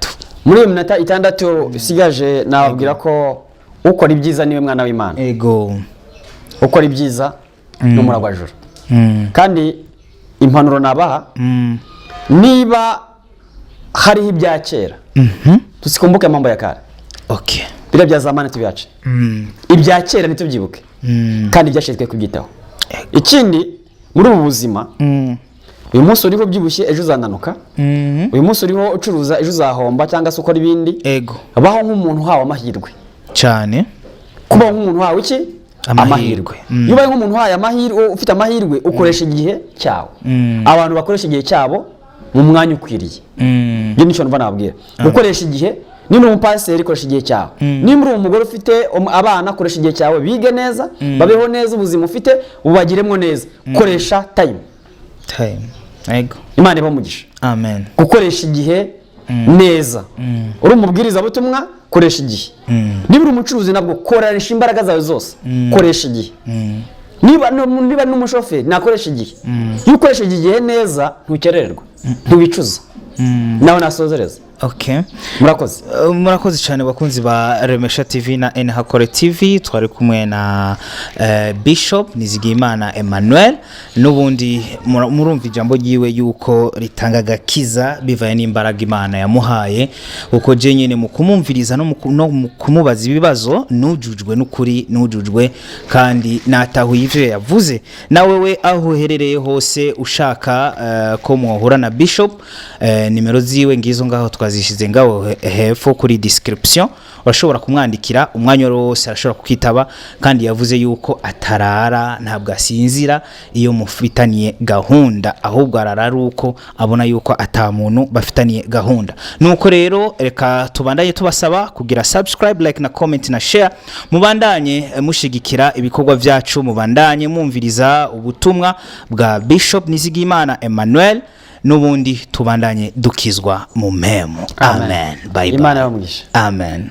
B: Muri iyo minota 6 isigaje, nababwira ko ukora ibyiza niwe mwana w'Imana. Ukora ibyiza ni umuragwajuru. Kandi impanuro nabaha, niba Hariho ibya kera, tusikumbuke mambo ya kale. Biriya bya zamani tubiace, ibya kera ntitubyibuke, kandi ibyashinzwe kubyitaho. Ikindi, muri ubu buzima, uyu munsi uriho ubyibushye, ejo uzananuka. Uyu munsi uriho ucuruza, ejo uzahomba cyangwa se ukora ibindi. Baho nk'umuntu uhawe amahirwe.
A: Cyane.
B: Kubaho nk'umuntu uhawe iki?
A: Amahirwe.
B: Iyo ubaye nk'umuntu uhaye amahirwe, ufite amahirwe, ukoresha igihe cyawe. Abantu bakoresha igihe cyabo mu mwanya ukwiriye. Ibyo nicyo numva nababwira, gukoresha igihe. Niba uri umupasiteri, koresha igihe cyawe. Niba uri umugore ufite abana, koresha igihe cyawe, bige neza, babeho neza, ubuzima ufite bubagiremo neza. Koresha time.
A: Time, ego.
B: Imana ibahe umugisha.
A: Amen.
B: Gukoresha igihe neza. Uri umubwirizabutumwa, koresha igihe. Niba uri umucuruzi, nabwo koresha imbaraga zawe zose, koresha igihe. Niba n'umushoferi, nakoresha igihe. Iyo ukoresheje igihe neza, ntukerererwa, ntiwicuza. Nawe nasozereza. Murakoze.
A: Murakoze cyane, bakunzi ba Remesha TV na Nhakore TV. Twari kumwe na Bishop Nizigiyimana Emmanuel. N'ubundi murumva ijambo ryiwe yuko ritanga agakiza bivaye n'imbaraga Imana yamuhaye, kuko je nyene mu kumumviriza no mu kumubaza ibibazo nujujwe n'ukuri, nujujwe kandi natahuye ivyo yavuze. Nawe we aho uherereye hose, ushaka ko muhura na Bishop, nimero ziwe ngizo ngaho, twazishize ngaho hepfo kuri description. Urashobora kumwandikira umwanya wari wose, arashobora kukitaba. Kandi yavuze yuko atarara, ntabwo asinzira iyo mufitaniye gahunda, ahubwo arara ari uko abona yuko ata muntu bafitaniye gahunda. Nuko rero reka tubandanye tubasaba kugira subscribe, like na comment na share. Mubandanye mushigikira ibikorwa byacu, mubandanye mwumviriza ubutumwa bwa Bishop Nizigiyimana Emmanuel. N'ubundi tubandanye dukizwa mu mpemu. Amen. Bye bye.
B: Imana ibahe umugisha.
A: Amen.